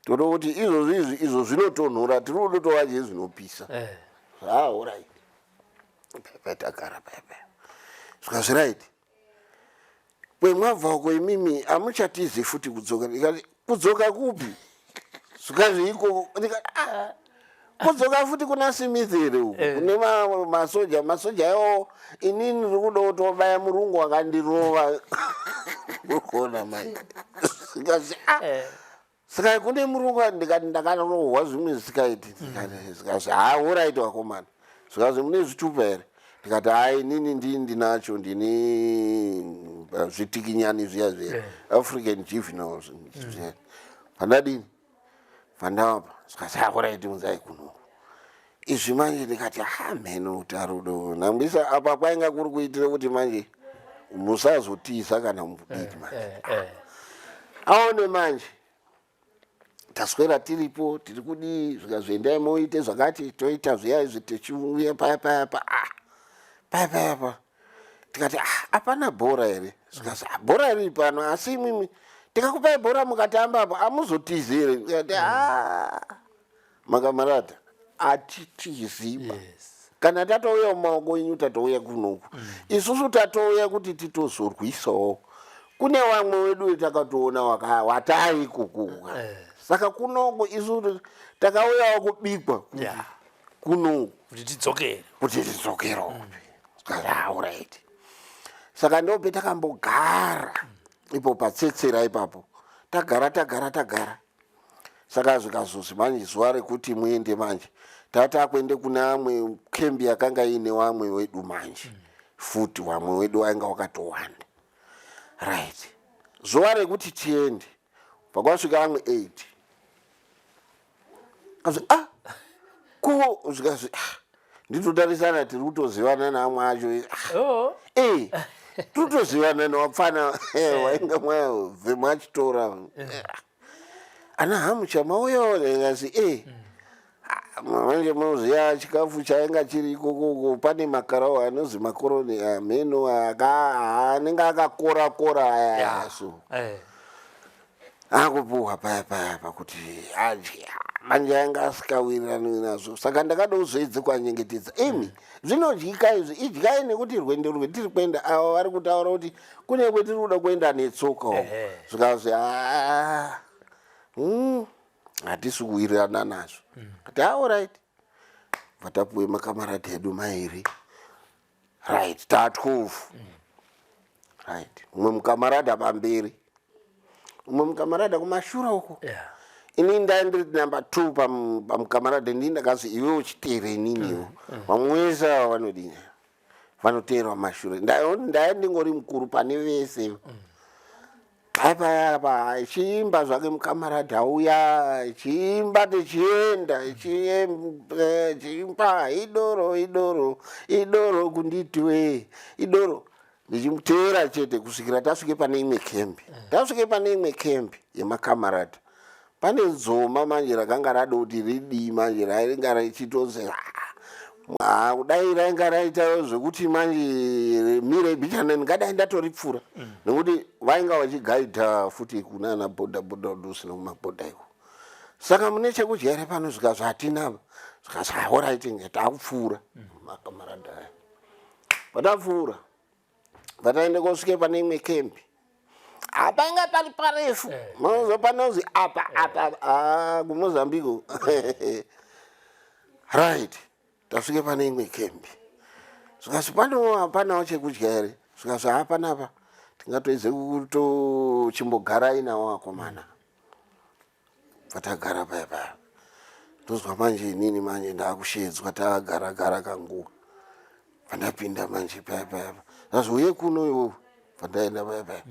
toda kuti izvozvi izvi izvo zvinotonhora tiri kudotovadye zvinopisa eh. Zvaorit patagara paya paya zvikazvi right kwemwabva uko imimi hamuchatizi futi kudzoka ndikati kudzoka kupi zvikazvi ikoko ndikati ah, kudzoka futi kuna Smith here uku eh. Kune masoja masoja iwo inini ndiri kuda kutobaya murungu wakandirova urikuona mai zvikazvi ah eh. Saka kune murungu ndikati ndakarohwa zvimwe zvisikaiti zvikazvi haa oraiti vakomana zvikazvi mune zvitupa here ndikati hai inini ndii ndinacho ndini zvitikinyani zviya zviya eh. African juvenile zviya pandadini pandavapa zvikati haa oraiti unzai kunoku izvi manje ndikati ha mheno kuti arudo nambisa apa kwainga kuri kuitira kuti manje musazotiza kana mudiki eh, manje eh, eh. Aone manje taswera tiripo tiri kudii zvikazviendai moite zvakati toita zviya izvi tichiuya paya paya pa ah paya paya pa tikati ah hapana bhora here zvikazi ah, bhora riri pano asi imwimwi tikakupai bhora mukatamba apo amuzotizi here tikati ah makamarata atitiziba yes. Kana tatouya mumaoko enyu tatouya kunoku mm. Isusu tatouya kuti titozorwisawo kune vamwe wedu takatoona watai kukuka eh. Saka kunoku isu takauyawo kubikwa yeah. Kunoku kuti tidzokere kuti tidzokerewo mm. Alright saka ndope takambogara mm. Ipo patsetsera ipapo tagara tagara tagara saka zvikazozi manje zuva rekuti muende manje tatakuende kune amwe kembi yakanga iine wamwe wedu manje futi wamwe wedu wainga wakatowanda right zuva rekuti tiende. Pakwasvika amwe 8 kazi ah ko zvikazi ah, nditotarisana tiri kutozivana naamwe acho ah, Oh. eh totozivana nawapfana wainga mwabve mwachitora ana hamucha mauyawo ndikazi eh manje munoziva chikafu chainga chiri ikokoko pane makarawo anozi makoroni amheno anenge akakora kora aya so Akupuhwa paya paya pakuti adye manje anga asikawirirani nazvo saka ndakada kuzoedze kuanyengetedza imi zvinodyika izvi idyai nekuti rwendo rwetiri kuenda ava vari kutaura kuti kune kwetiri kuda kuenda netsoka uko zvikanzi haa hatisi kuwirirana nazvo kati aorit bva tapuwe makamarati edu mairi right taa 12 right umwe mukamarada pamberi umwe mukamarada kumashure uko Yeah. ini ndai ndiri number 2 pamukamarada ndini ndakazi iwe uchiteera ininiwo vamwe vese ava vanodini vanoteerwa mashure ndai ndingori mukuru pane vese Paya achiimba zvake mukamaradi auya achiimba tichienda achiimba idoro idoro idoro kunditiwe idoro ndichimuteera chete kusvikira tasvike pane imwe kembi tasvike pane imwe kembi yemakamaradi Pane dzoma manje rakanga radoti ridii manje rainga richitonzi ah, kudai rainga raita zvekuti manje mire bichana ndingadai ndatoripfura nekuti vainga vachigaidha futi kunana bhodha bhodha dusi nekumabhodha iko saka mune chekudya here pano zvikazi hatina zvikazi ahoraiti nge takupfuura makamarada aya patapfuura vataende kosvike pane imwe kembi hapainga pari parefu eh. mozo panozi apa eh. apa ah, kumozambique right tasvike pane imwe kembi zvikazi pano hapanawo chekudya here zvikazi hapanapa tingatoedze kutochimbogarai nawo akomana patagara paya paya ndozwa manje inini manje ndakushedzwa tagara gara kanguva pandapinda manje paya paya zvazi uye kuno iwowo pandaenda paya paya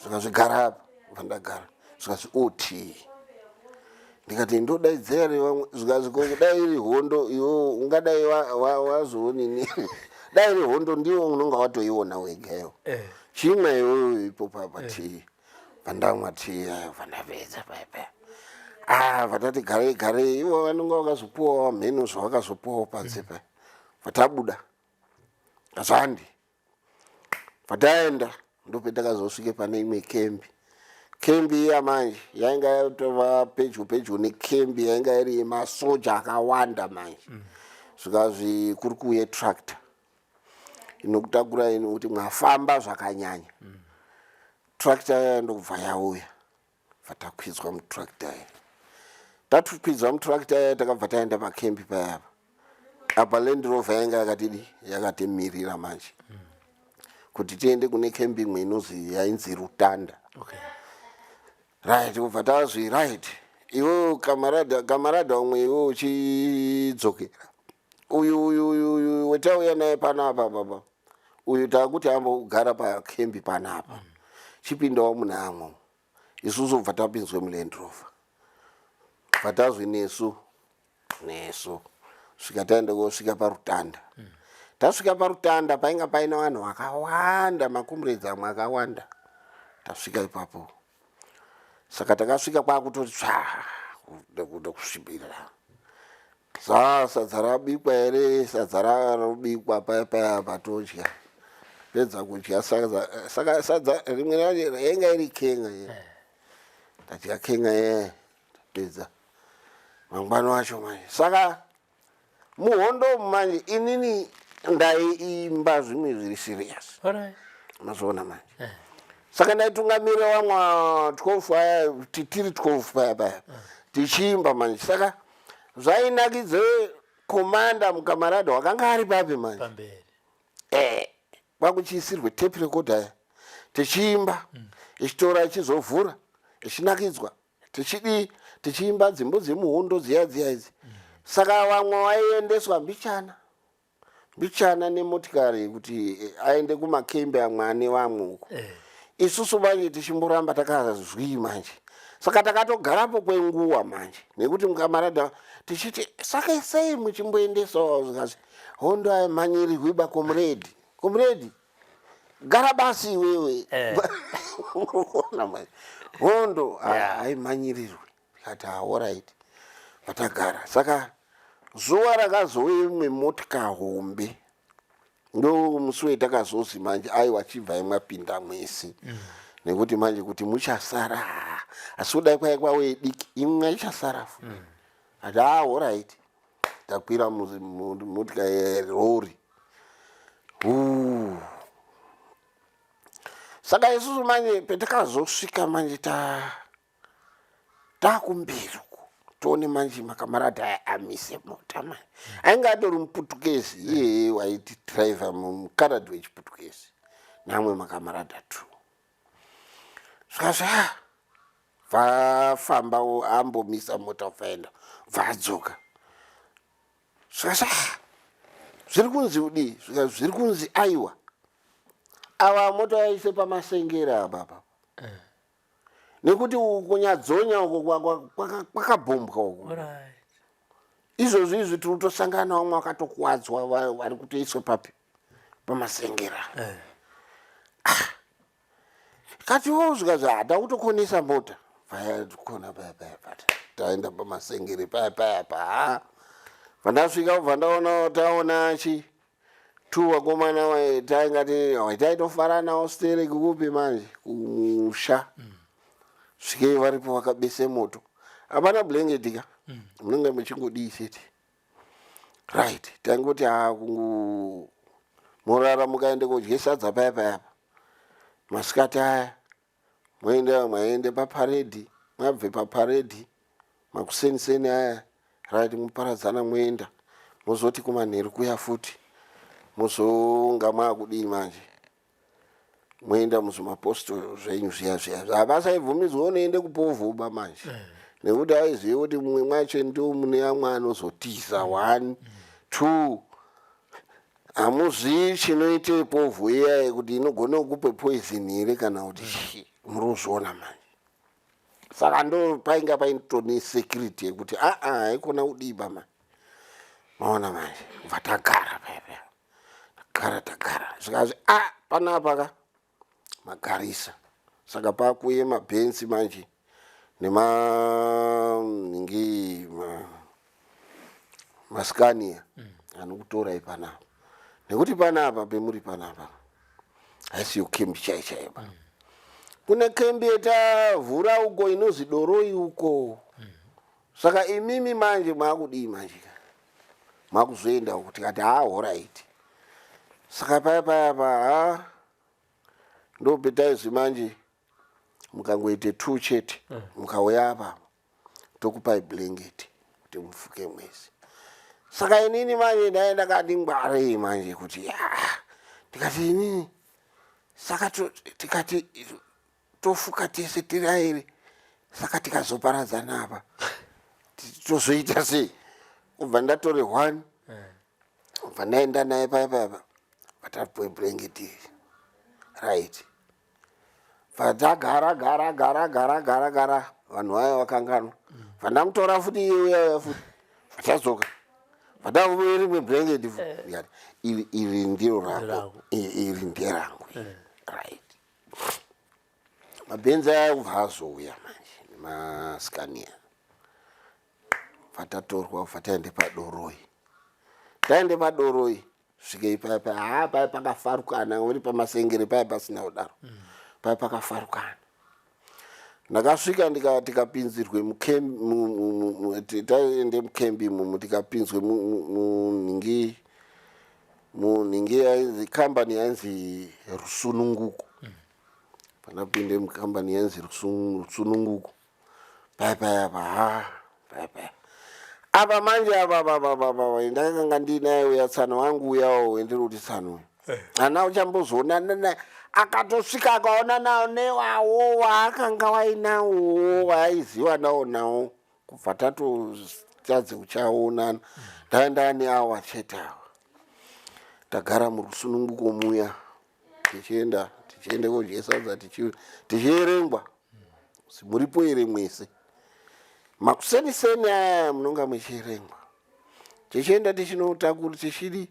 zvikazi gara apa pandagara zvikazi ot ndikati ndodaidzera here vamwe zvikazi ko kudai iri hondo iwo ungadai wazoonini dai iri hondo ndiwo unonga watoiona wega iwo eh. chimwa iwoyo ipo papa eh. tii Pandamwa tea yayo pandapedza paya paya. Ah, vatati garei garei ivo vanonga vakazopuwawo mheno zvavakazopuwawo panze paya. Vatabuda. Zvandi. Vataenda ndopetakazosvike pane imwe kembi. Kembi iya manje yainga yatova pedyo pedyo nekembi yainga iri yemasoja akawanda manje. Zvikazvi kuri kuuye tractor. Inokutakurai nokuti mwafamba zvakanyanya. Tractor yaya ndokubva yauya bva takwidzwa mutractor iya tatukwidzwa mutractor yaya takabva taenda pakembi payapa apa land rover yanga yakatidi yakatimirira manje kuti tiende kune kembi imwe inozi yainzi rutanda okay. right kubva tazwi right iwe kamarada kamarada umwe iwe uchidzokera uyu uyu uyu uyu wetauya naye panapa baba uyu takuti ambogara pakembi panapa chipindawo munamwo isusu bva tapinzwe muland rover bva tazwi nesu nesu svika taenda kosvika parutanda tasvika parutanda painga paina vanhu vakawanda makumredzi amwe akawanda tasvika ipapo saka takasvika kwakutoti tsvaa kuda kusvibirira Saa sadza rabikwa here sadza rarobikwa paya paya patodya pedza kudya sadza saka sadza rimwe racho yainga iri kenga ye eh. tadya kenga ye tapedza mangwana wacho manje saka muhondo umu manje inini ndaiimba zvimwe zviri serious mazoona manje eh. saka ndaitungamira vamwe 12 aya tiri 12 paya paya eh. tichiimba manje saka zvainakidze komanda mukamarada wakanga ari papi manje pamberi eh, kwakuchiisirwe tape recorder aya tichiimba ichitora ichizovhura ichinakidzwa tichidii tichiimba dzimbo dzemuhondo dziya dziya idzi saka vamwe vaiendeswa mbichana mbichana nemotikari kuti aende kumakembe amwe ane vamwe uko eh. isusu manje tichimboramba takazwii manje. Saka takatogarapo kwenguva manje, nekuti mukamaradha tichiti saka sei muchimboendesawo, zvikasi hondo aimhanyirirwi ba, comrade, comrade, gara basi iwewe. Unoona manje, hondo haimhanyirirwi. Tikati alright, patagara. Saka zuva rakazouya imwe motika hombe, ndo musi wetakazozi manje aiwa, chibvai mwapinda mwese, nekuti manje kuti muchasara, asi kudai kwai kwauye diki imwe ichasara futi. Ati ah, alright, takwira motika yerori. Huu. Saka isusu manje petakazosvika manje ta takumberi uku, tione manje makamarati aya amise mota manje, ainge atori muputukezi iyeye waiti driver, mukaradhi wechiputukezi namwe makamarada two. Zvikazvi vafamba, ambomisa mota, vaenda, vadzoka. Zvikazvi zviri kunzi udii? Zvika zviri kunzi aiwa, ava mota yaise pamasengera apa nekuti kunyadzonya uko kwakabhombwa uko. Izvozvo izvi tiri kutosangana vamwe vakatokuwadzwa, vari kutoiswa papi, pamasengera. Katiwo zvikazi hata kutokonesa mota, kona paya paya pata taenda pamasengere paya paya pa ha vandasvika, kubva ndaona, taona chi tu vakomana taingati taitofara nawo stereki kupi manje kumusha. Svikei varipo vakabese moto, hapana blanket ka, munenge muchingodii chete. Right, taingoti ha kungu morara, mukaende kodye sadza paya payapa masikati aya, moenda, maende paparedhi, mabve paparedhi makuseniseni aya, right, muparadzana, moenda, mozoti kumanheru kuya futi mozonga maakudii manje, moenda muzvimaposto zvenyu zviya zviya. Havasaibvumidzwa unoende kupovhuba manje, nekuti aizive kuti mumwe mwacho ndo mune amwe anozotiza. One, two, hamuzii chinoite povhu iya kuti inogona kukupe poison here kana kuti chii, muri kuzviona manje. Saka ndo painga paitone security yekuti aa, haikona kudiba manje, maona manje. Kubva tagara paya paya, tagara, tagara, zvikazi a panapa ka magarisa. Saka pakuye mabhenzi manje nemaningi maScania anokutorai panapa, nekuti panapa pemuri panapa haisiyo kembi chai chaiba. Kune kembi yetavhura uko inozi Doroi uko. Saka imimi manje maakudii manje ka, makuzoenda uko. Tikati ha, alright. Saka paya paya pa ha ndopetaizvi manje, mukangoite two chete, mukauya apa tokupai blanket kuti mufuke mwese. Saka inini manje ndai ndakati ngwarei manje kuti ya, ndikati inini saka tikati tofuka tese tiri airi, saka tikazoparadzana apa tozoita sei? Kubva ndatore one, kubva ndaenda naye paya paya, vatapuwe blanket iri, right. Vatagara gara gara gara gara gara, vanhu vaya vakanganwa. Vandamutora futi iye uya uya futi, vatadzoka, vatapuwe rimwe blanket futi. Ndikati iri iri ndiro rako. Rako. Iri nderangu, right. Mabhenzi aya kubva azouya manje nemaScania, vatatorwa, kubva taende paDoroi. Taende paDoroi, svikei paya paya, ha, paya pakafarukana, uri pamasengere paya pasina kudaro, paya pakafarukana. Ndakasvika tikapinzirwe taende mukembi imomo, tikapinzwe munhingi, munhingi yainzi kambani yainzi Rusununguko. Pandapinde mukambani yainzi Rusununguko paya paya pa, ha, paya paya apa manje apa apa ndakanga ndinaye uya tsano wangu uyawo wendiri kuti tsano uyu hana uchambozoonana naye. Akatosvika akaona nawo newawo waakanga wainawo waaiziva nawo nawo, kubva tatotadze kuchaonana. Ndaenda neawa chete awa, tagara murusununguko muya, tichienda, tichiende kodye sadza, tichierengwa. Muripo here mwese? Makuseniseni aya munonga muchierengwa. Tichienda tichinotakura tichidi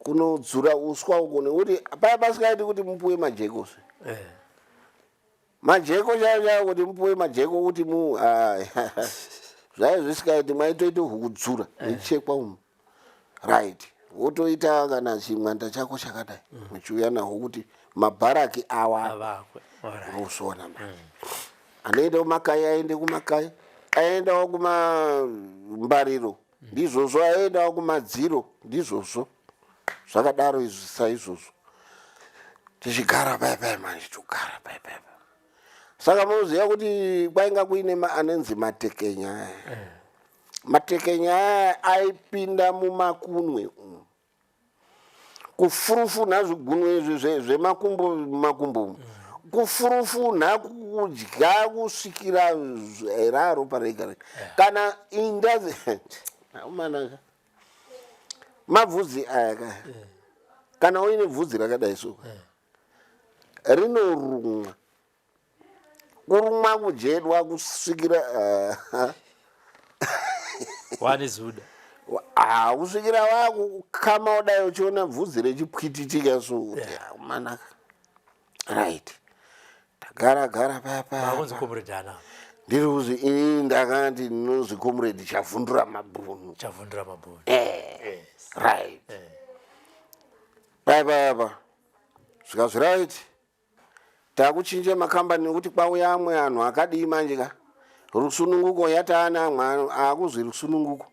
kunodzura uswa uko nekuti paya pasikaiti kuti mupuwe majekosi. Eh. Majeko chaiwo chaiwo kuti mupuwe majeko kuti mu zvaive zvisikaiti mwaitoita hukudzura muchichekwa umu. Right. Wotoita kana chimwanda chako chakadai muchiuya naho kuti mabharaki awa Avakwe. Alright. usona manje. Anoenda kumakai aende kumakai, aendawo kumambariro ndizvozvo, aendawo kumadziro ndizvozvo, zvakadaro izvi saizvozvo. Tichigara paya paya manje togara paya paya. Saka munoziva kuti kwainga kuine anonzi matekenya aya. Matekenya aya aipinda mumakunwe umu. Kufurufunha zvigunwe izvi zvemakumbo mumakumbo umu. Kufurufunha kudya kusvikira raro parega rega. Kana inda aumana mabvudzi aya ka. Kana uine bvudzi rakadai so. Rinorumwa. Kurumwa kujedwa kusvikira wane zuda. Kusvikira wakukama kudai uchiona bvudzi rechipwititika so kuti manaka. Right. Tagara gara paya paya. Makunzi comrade ana. Ndiri kuzi ini ndakati ndinonzi comrade Chavhundura Mabhunu. Chavhundura Mabhunu. Yes. Right. Paya paya pa. Zvikazvi right. Takuchinja makambani nekuti kwauya amwe anhu akadii manje ka. Rusununguko yataana amwe akuzwi rusununguko.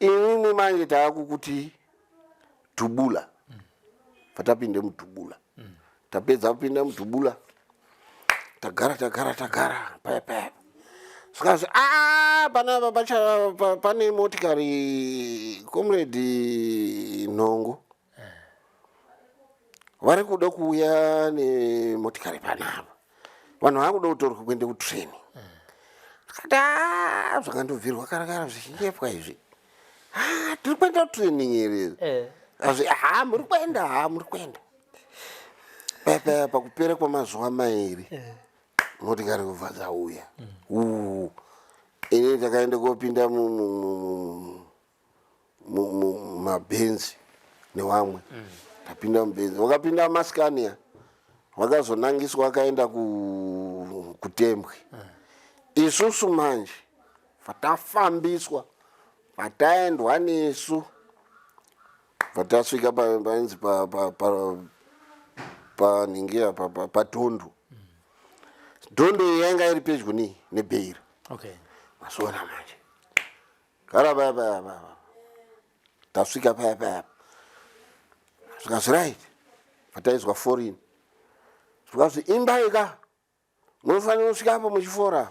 Imwimwi manje taakukuti dhubula. Patapinde mudhubula. Tapedza kupinda mudhubula. Tagara tagara tagara paya paya. Zvikanzi panapa pane motikari comrade Nhongo. Vari kuda kuuya nemotikari panapa. Vanhu vakuda kutorwa kuenda kutraining. Ndikati zvakandobvirwa kare kare zvichinyepwa izvi. Tiri kuenda kutraining here? Azvi muri kuenda, muri kuenda. Paya paya pakupera kwamazuva mairi motikari kubva dzauya. Ini takaenda kopinda mumabhenzi nevamwe. Tapinda mubhenzi, wakapinda maScania, wakazonangiswa akaenda kuTembwe. Isusu manje patafambiswa, pataendwa nesu, patasvika painzi paningia patondo. Dhondo iyi yanga iri pedyo neBeira. Masona manje. Gara paya paya paya. Tasvika paya paya. Zvikazvi right. Pataizwa foreign. Zvikazvi imbai ka. Munofanira kusvika apo muchifora.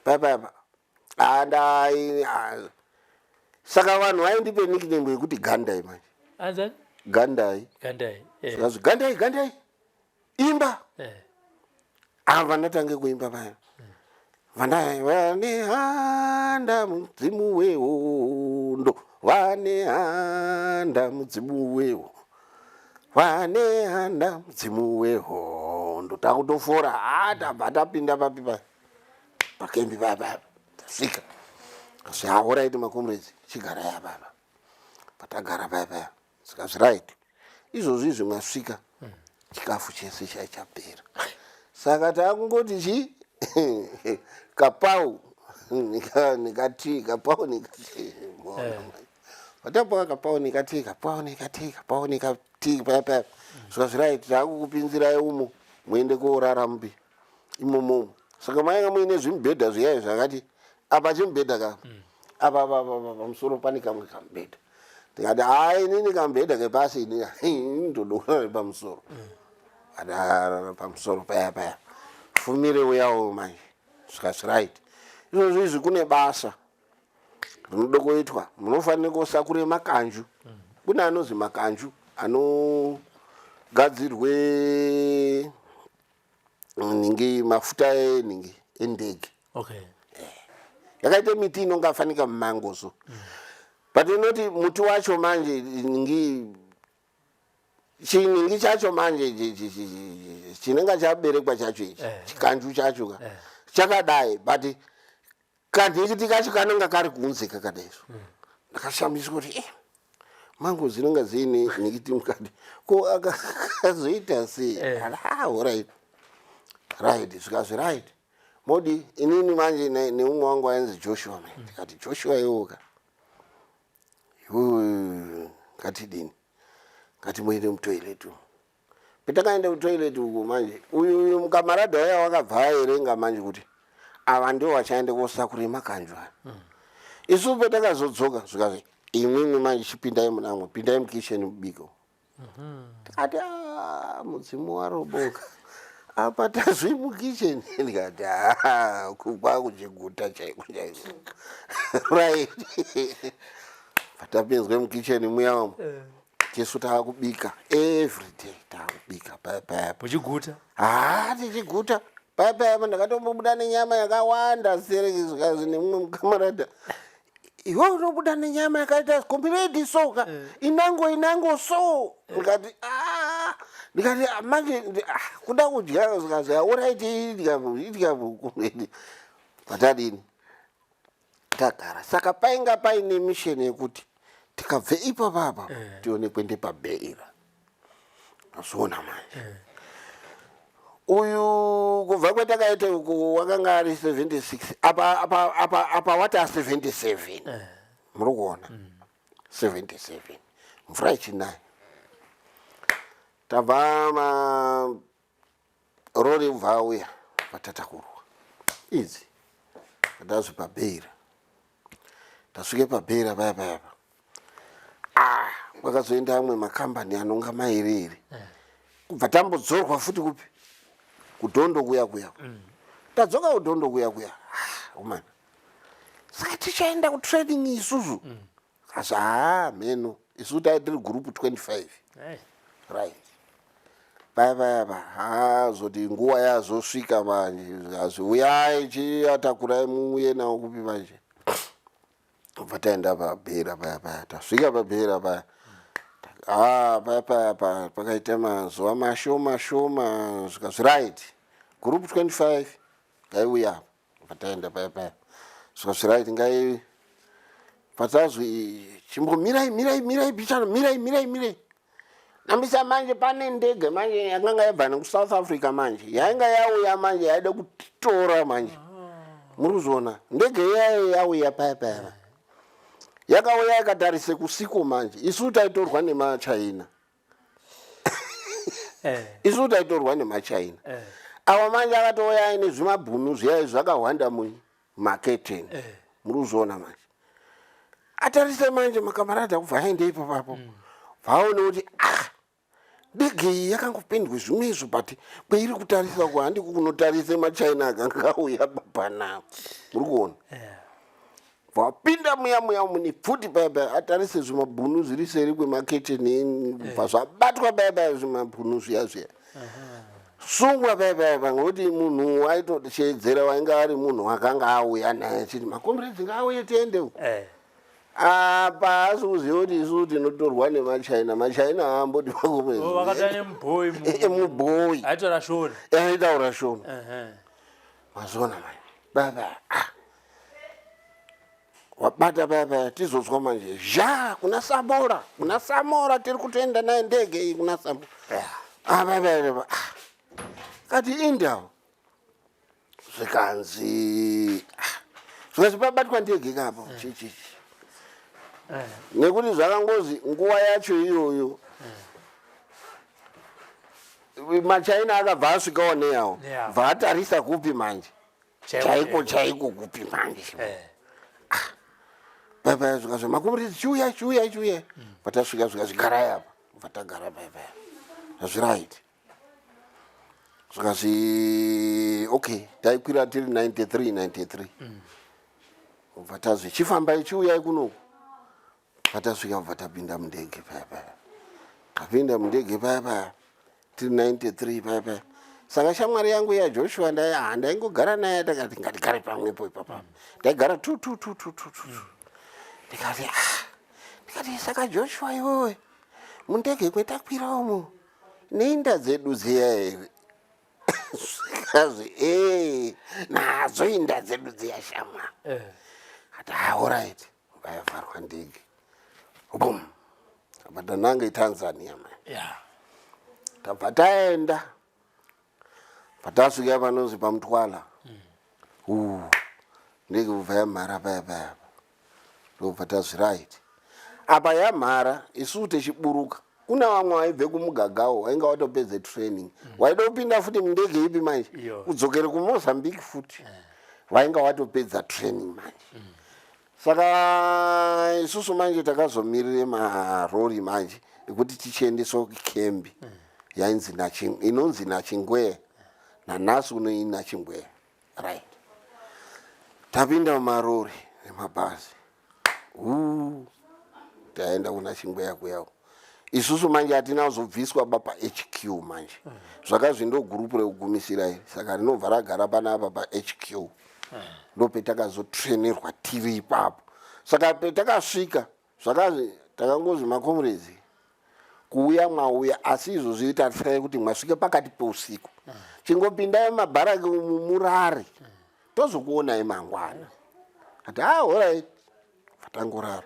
Paya paya pa. Andai. Saka vanhu vaindipe nickname yekuti Gandai manje. Anzani? Gandai. Gandai. Zvikazvi Gandai Gandai. Imba. Ava ndatange kuimba paya. Vana vane handa mudzimu wehondo, vane handa mudzimu weho, vane handa mudzimu wehondo. Takutofora, tabva tapinda papi paya, pakembi paya paya, tasvika. Kasi alright macomrades, chigarai apa apa. Patagara paya paya, zvikazvi right. Izvozvi izvi mwasvika, chikafu chese chaichapera. Saka takungoti chi kapau nikatii, kapau nikatii. Vatapuwa kapau nikatii, kapau nikatii, kapau nikatii paya paya. Zvikazvi right, takukupinzirai umo muende koorara mupi imomo. Saka mainga muine zvimubhedha zviyai zvakati apa chimubhedha ka apa apa apa pamusoro pane kamwe kamubhedha. Ndikati hai inini kamubhedha kepasi ini ndoda kurara pamusoro. Adarara pamusoro paya paya. Fumire uyawo manje. Zvikazvi right. Izvozvo izvi kune basa rinoda kuitwa. Munofanira kusakure makanju. Kune anozi makanju anogadzirwe ningi mafuta eningi endege. Yakaita miti inonga fanika mumango so. But inoti muti wacho manje ningi chiningi chacho manje chinenge chaberekwa chacho ichi chikanju chacho ka. Chakadai, but kandikiti kacho kanenge kari kunze kakadai so. Ndakashamiswa kuti mango dzinenge dziine nikiti mukati, ko akazoita sei? Ah, alright, right, zvikazvi right, modi inini manje neumwe wangu ainzi Joshua mai. Ndikati, "Joshua, iwoka iwewe, ngatidini, ngatimuende mutoilet umu." Petakaenda kutoilet uku manje, uyu mukamarada uya wakabva aerenga manje kuti ava ndivo vachaende kosakura makanjwa. Isu petakazodzoka, zvikazi, "Imwimwi manje chipindai munamwe, pindai mukitchen mubiko." Tikati, "Ah, mudzimu waroboka apa, tazvi mukitchen." Ndikati, "Ah, kwakuchiguta chaiko chaiko." Right, patapinzwe mukitchen muya umu, tisu taakubika everyday, taakubika paya paya. Muchiguta. Ha, tichiguta paya paya. Ndakatombobuda nenyama yakawanda sereki, zvikazi nemumwe mukamarada, "Iwe unobuda nenyama yakaita comrade soka, inango inango so." Ndikati, "Ah," ndikati, "Ah, manje kuda kudya." Zvikazi, "Alright, idya, idya, comrade." Patadini, tagara. Saka painga paine mission yekuti tikabve ipapapa tione kuende paBeira. Mazviona manje, uyu kubva kwatakaita uku wakanga ari 76, apa apa apa apa wati a 77. Muri kuona, 77, mvura ichinaya, tabva marori ubva auya, vatatakurwa idzi tazvi paBeira. Tasvike paBeira paya payapa, ah, kwakazoenda amwe makambani anonga mairi iri, kubva tambodzorwa futi kupi, kudhondo kuya kuya. Tadzoka kudhondo kuya kuya, ah, umana, saka tichaenda kutraining isusu? Asi haa, mheno, isu tai tiri group 25. Hey. Right, paya paya pa hazoti nguva yazosvika manje, azi uyai, chiatakurai muuye nawo kupi manje. Bva taenda paBeira paya paya. Tasvika paBeira paya, ah, paya paya pa pakaita mazuva mashoma shoma, zvikazvi right, group 25 ngaiuya apa. Bva taenda paya paya, zvikazvi right, ngai patazwi chimbomirai, mirai, mirai pichana, mirai, mirai, mirai nambisa. Manje pane ndege manje yakanga yabva nekuSouth Africa manje, yainga yauya manje, yaida kutitora manje. Muri kuzviona, ndege iyayo yauya paya paya, yakauya yakatarise kusiko manje. Isu taitorwa nemaChina. Isu taitorwa nemaChina. Awa manje akatouya aine zvimabhunu zviya zvakahwanda mumaketeni. Muri kuzviona manje, atarise manje makamarada kubva aende ipapapo, vaone kuti, ah, ndege iyi yakangopendwe zvimwe izvo, but kweiri kutarisa ku handiko kunotarise maChina akanga auya panapa. Muri kuona, vapinda muya muya mune pfuti paya paya, atarise zvimabhunu zviri seri kwemaketeni, kubva zvabatwa paya paya, zvimabhunu zviya zviya sungwa paya paya pa, ngokuti munhu waitoshedzera wainga ari munhu wakanga auya naye achiti macomrades ngaauye tiende uko. Apa asi kuziva kuti isu tinotorwa nemaChina, maChina haamboti Oh, vakatova nemubhoyi. Mubhoyi. Aitaura Shona. Aitaura Shona. Mazoona manje baba, ah, wabata paya paya, tizozwa manje zha kuna Samora, kuna Samora, tiri kutoenda naye ndege iyi kuna Samora. Ah, paya paya, ah, kati indawo, zvikanzi, ah, zvikanzi pabatwa ndege kapo chichichi, nekuti zvakangozi nguva yacho iyoyo maChina akabva asvikawo neyawo. Bva atarisa kupi manje, chaiko chaiko kupi manje. Paya zvikazvi makumuriti, chiuya, chiuya, chiuya. Patasvika zvikazvi garai apa, bva tagara paya paya, zvazviright. Zvikazvi okay, taikwira tiri 93 93, bva tazvi chifambai, chiuyai kunoku. Patasvika bva tapinda mundege paya paya, tapinda mundege paya paya tiri 93 paya paya. Saka shamwari yangu yaJoshua ndaingogara naye, takati ngatigare pamwepo ipapa, ndaigara two two two two two two. Ndikati, ah, ndikati, "Saka Joshua, iwewe, mundege kwetakwira umu neinda dzedu dziya here?" Zvikazvi e nadzo inda dzedu dziya shamwa. Ati alright, vayavharwa ndege, bum, tabva tananga iTanzania ma. Tabva taenda, patasvika panonzi paMutwala, ndege kubva yamhara paya paya, ndobva tazvi right apa yamhara. Isusu tichiburuka, kuna vamwe vaibve kumugagawo wainga watopedze training, waida kupinda futi mundege ipi manje? Iyo. Kudzokere kuMozambique futi, vainga watopedza training manje. Saka isusu manje takazomirire marori manje ekuti tichiendeswa kukembi yainzi inonzi Nachingwea, nanhasi uno iNachingwea. Right, tapinda mumarori nemabhazi, taenda kuna Chingweya kuyawo. Isusu manje hatina kuzobviswa ba paHQ manje, zvakazvi ndo gurupu rekugumisira iri, saka rinobva ragara panapa paHQ, ndo petakazotrainirwa tiri ipapo. Saka petakasvika, zvakazvi takangozi, "Macomrades, kuuya mwauya, asi izvozvi tarisai kuti mwasvike pakati peusiku, chingopindai mumabharaki umu murare, tozokuonai mangwana." Ati, "Ah, alright." Tangorara,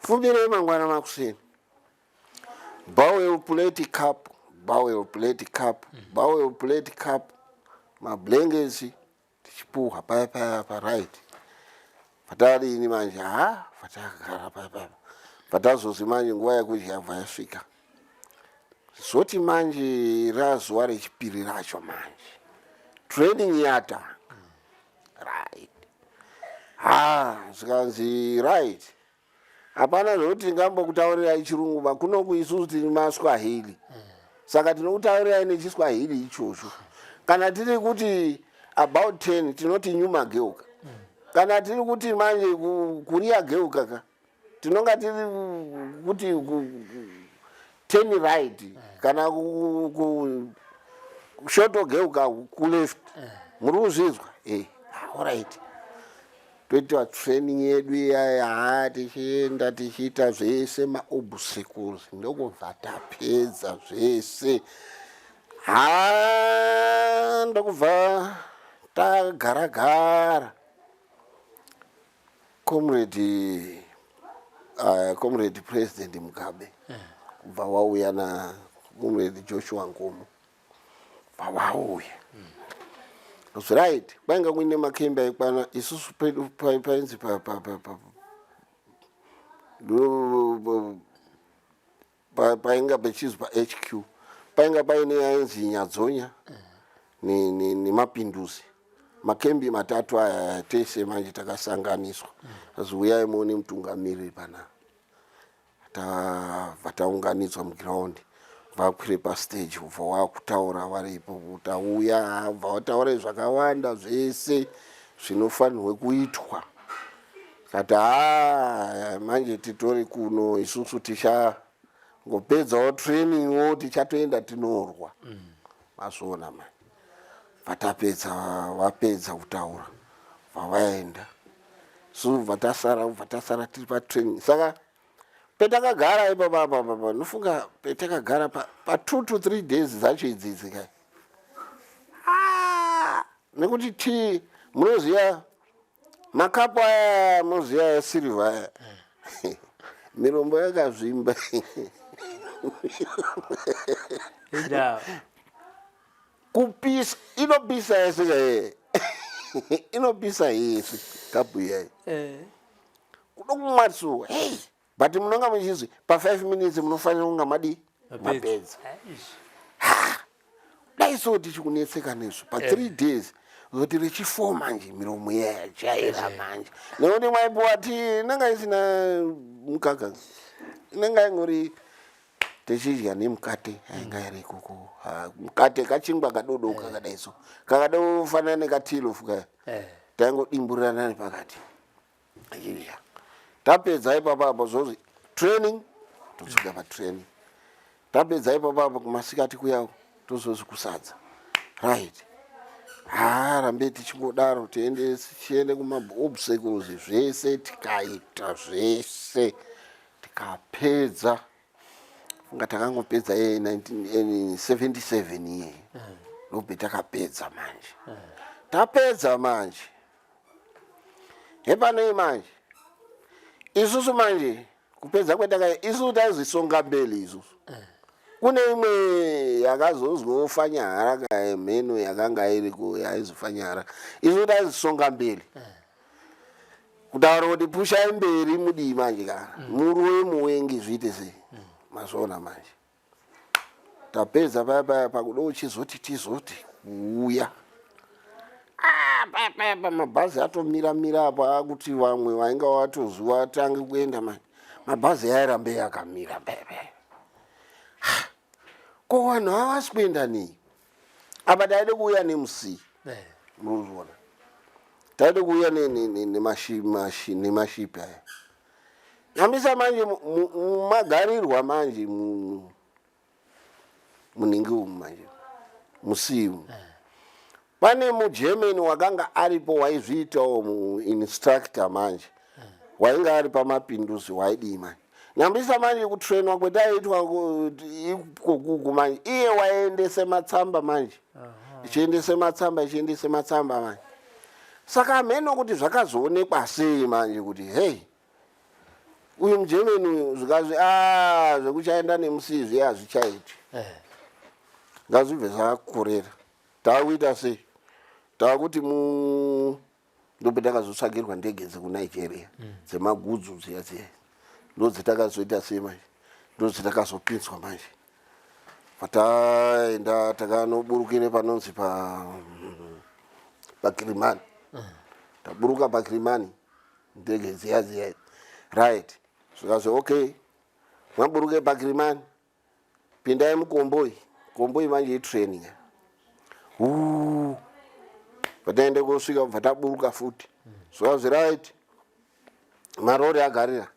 fumbirei mangwana makuseni, bowl, plate, cup, bowl, plate, cup, bowl, plate, cup, mablankets tichipuhwa paya paya paright. Patadini manje, ha, patakagara paya paya, patazozi manje nguva yekudya yabva yasvika. Zoti manje razuva rechipiri racho manje training yatanga. Right, ha, zvikanzi, "Right, hapana zvokuti tingambokutaurirai chirungu ba, kunoku isusu tiri maSwahili, saka tinokutaurirai nechiSwahili ichocho. Kana tiri kuti about 10, tinoti nyuma geuka. Kana tiri kuti manje kuria geuka ka, tinonga tiri kuti 10 right, kana kushoto geuka kuleft. Muri kuzvinzwa?" Eh, alright. Toita training yedu iyaya, ha, tichienda tichiita zvese maobstacles, ndokubva tapedza zvese. Ha, ndokubva tagara gara. Comrade President Mugabe kubva wauya na Comrade Joshua Nkomo, bva wauya. Right, kwainga kuine makembi aikwana isusu pedu painzi painga pechizwi paHQ, painga paine yainzi Nyadzonya neMapinduzi, makembi matatu aya tese manje takasanganiswa. Azi, "Uyai muone mutungamiriri panapa." Tabva taunganidzwa mugiraundi, vakwire pastage, ubva wakutaura varipo kuti auya, bva wataura zvakawanda zvese zvinofanirwe kuitwa. Kati, "Ha, manje titori kuno isusu, tichangopedzawo trainingwo, tichatoenda tinorwa." Mazviona mani, vatapedza, vapedza kutaura, bva vaenda. So bva tasara tiri patraining. Saka petakagara ipapa apa, nofunga petakagara pa 2 to 3 days dzacho idzidzi kai. Ah, nekuti ti munoziva makapu aya, munoziva esirivha aya, mirombo yakazvimba. Ida. Kupisa, inopisa yese kaye, inopisa yese kapu iyayi. Kuda kumwatsuwa, hey, but munonga muchizwi pa5 minutes munofanira kunga madii? Mapedza. Eish. Dai so tichikunetseka nezvo pa3 days, zoti rechi4 manje miromo yajaira manje, nekuti mwaipuwa tii inanga isina mukaka, inanga ingori tichidya nemukate ainga iri ikoko. Mukate kachingwa kadodo kakadai so, kakada nekatilofu kaya. Taingodimburirana nepakati tichidya. Tapedza ipapo apo, zvozi training, tosvika patraining. Tapedza ipapo apo, kumasikati kuyawo tozozi kusadza. Right, ha, rambe tichingodaro, tiende, tichiende kumaobstacles zvese, tikaita zvese, tikapedza. Funga takangopedza 1977 iye. Ndobve takapedza manje. Tapedza manje. Hepanei manje. Isusu manje kupedza kwetaka isusu taizisonga mbeli isusu. Kune imwe yakazozwofa nyaharaka yemheno yakanga iriko yaizofa nyaharaka. Isusu taizisonga mbeli. Kutaura kuti pushai mberi mudii manje kana. Muruwe muwengi zviite sei. Mazviona manje. Tapedza paya paya pakuda uchizoti tizoti kuuya. Ah, paya paya pamabhazi atomira mira apo akuti vamwe vainga vatozwi vatange kuenda manje. Mabhazi airambe akamira paya paya. Ko vanhu havasi kuenda nei? Apa taide kuuya nemusi. Murikuzviona. Taide kuuya nemashipi aya. Nyambisa manje magarirwa manje muningi umu manje musimu. Pane muGermany wakanga aripo waizviitawo muinstructor manje. Wainga ari pamapinduzi waidii manje. Nyambisa manje kutrainwa kwetaiitwa ikokuku manje. Iye waiendese matsamba manje. Ichiendese matsamba, ichiendese matsamba manje. Saka hameno kuti zvakazoonekwa sei manje kuti hey uyu muGermany uyu zvikazvi ah zvekuchaenda nemusi zviya hazvichaiti. Ngazvibve zvakorera. Taakuita sei? Taakuti mu ndopetakazotsvagirwa ndege dzekuNigeria dzemagudzu dziya dziya. Ndodzatakazoita sei manje? Ndodzitakazopinzwa manje. Pataenda takanoburukire panonzi paKirimani. Taburuka paKirimani ndege dziya dziya. Right. Zvikazvi okay. Maburuke paKirimani. Pindai mukomboi. Komboi manje itraining. Huu. Pataende kosvika kubva taburuka futi. Zvikazvi right. Marori agarira.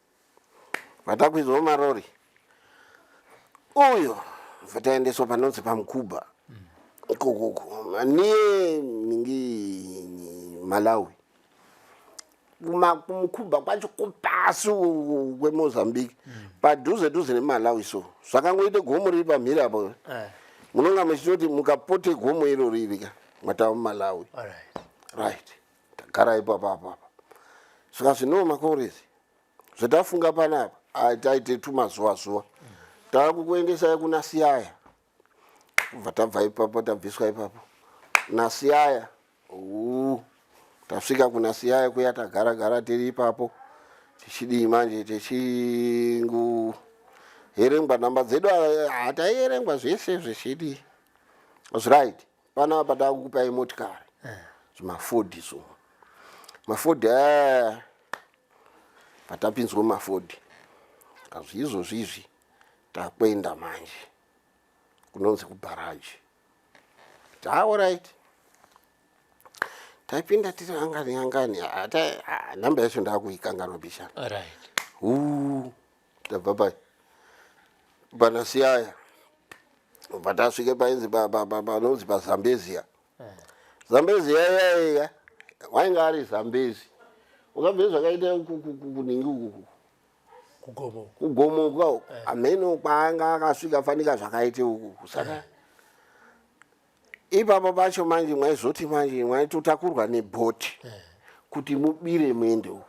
Vatakwidzwa marori. Uyo vataendeswa panonzi paMukuba. Ikokoko. Niye ningi Malawi. Kumukuba kwacho kupasi kweMozambique. Padhuze dhuze neMalawi so. Zvakangoite gomo riri pamhiri apo. Munonga muchitoti mukapote gomo iro riri ka matava muMalawi. Right. Tagara ipapo apo apa. Saka zvino makorezi zvatafunga panapa taite tumazuva zuva. Takukuendesai kuna Siaya. Kubva tabva ipapo tabviswa ipapo. NaSiaya. Tasvika kuna Siaya kuya tagara gara tiri ipapo. Tichidii manje tichingu herengwa namba dzedu hataierengwa zvese zvechidii. Right. Panapa takukupai motikari. Zvimafodhi so. Mafodhi aya patapinzwa mafodhi. Azvizvo izvi takuenda manje kunonzi kubharaji. Alright. Taipinda tiri angani angani namba yacho ndakuikanganwa bishana. Alright. Tabva pai pana Siaya. Patasvike painzi panonzi paZambezia. Zambezia iya wainga ari Zambezi. Ukabve zvakaita kuningi uku. Kugomo. Kugomoka uku. Ameno kwaanga akasvika fanika zvakaita uku. Saka ipapo pacho manje mwaizoti manje mwaitotakurwa nebhoti kuti mubire muende uku.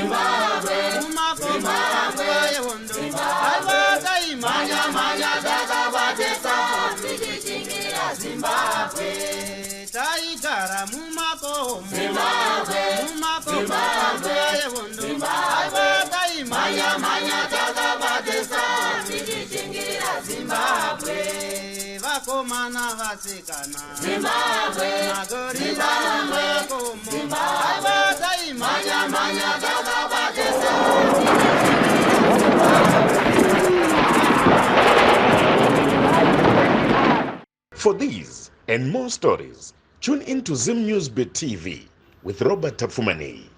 Zimbabwe, mumakomo panguva yehondo, aiwa taimhanya mhanya takabatisa tichishingirira Zimbabwe. Taigara mumakomo, mumakomo panguva yehondo, aiwa taimhanya mhanya takabatisa tichishingirira Zimbabwe. Vakomana vasikana, Zimbabwe, magorira mumakomo, aiwa taimhanya mhanya takabatisa. For these and more stories, tune in to Zim News Bit TV with Robert Tapfumaneyi.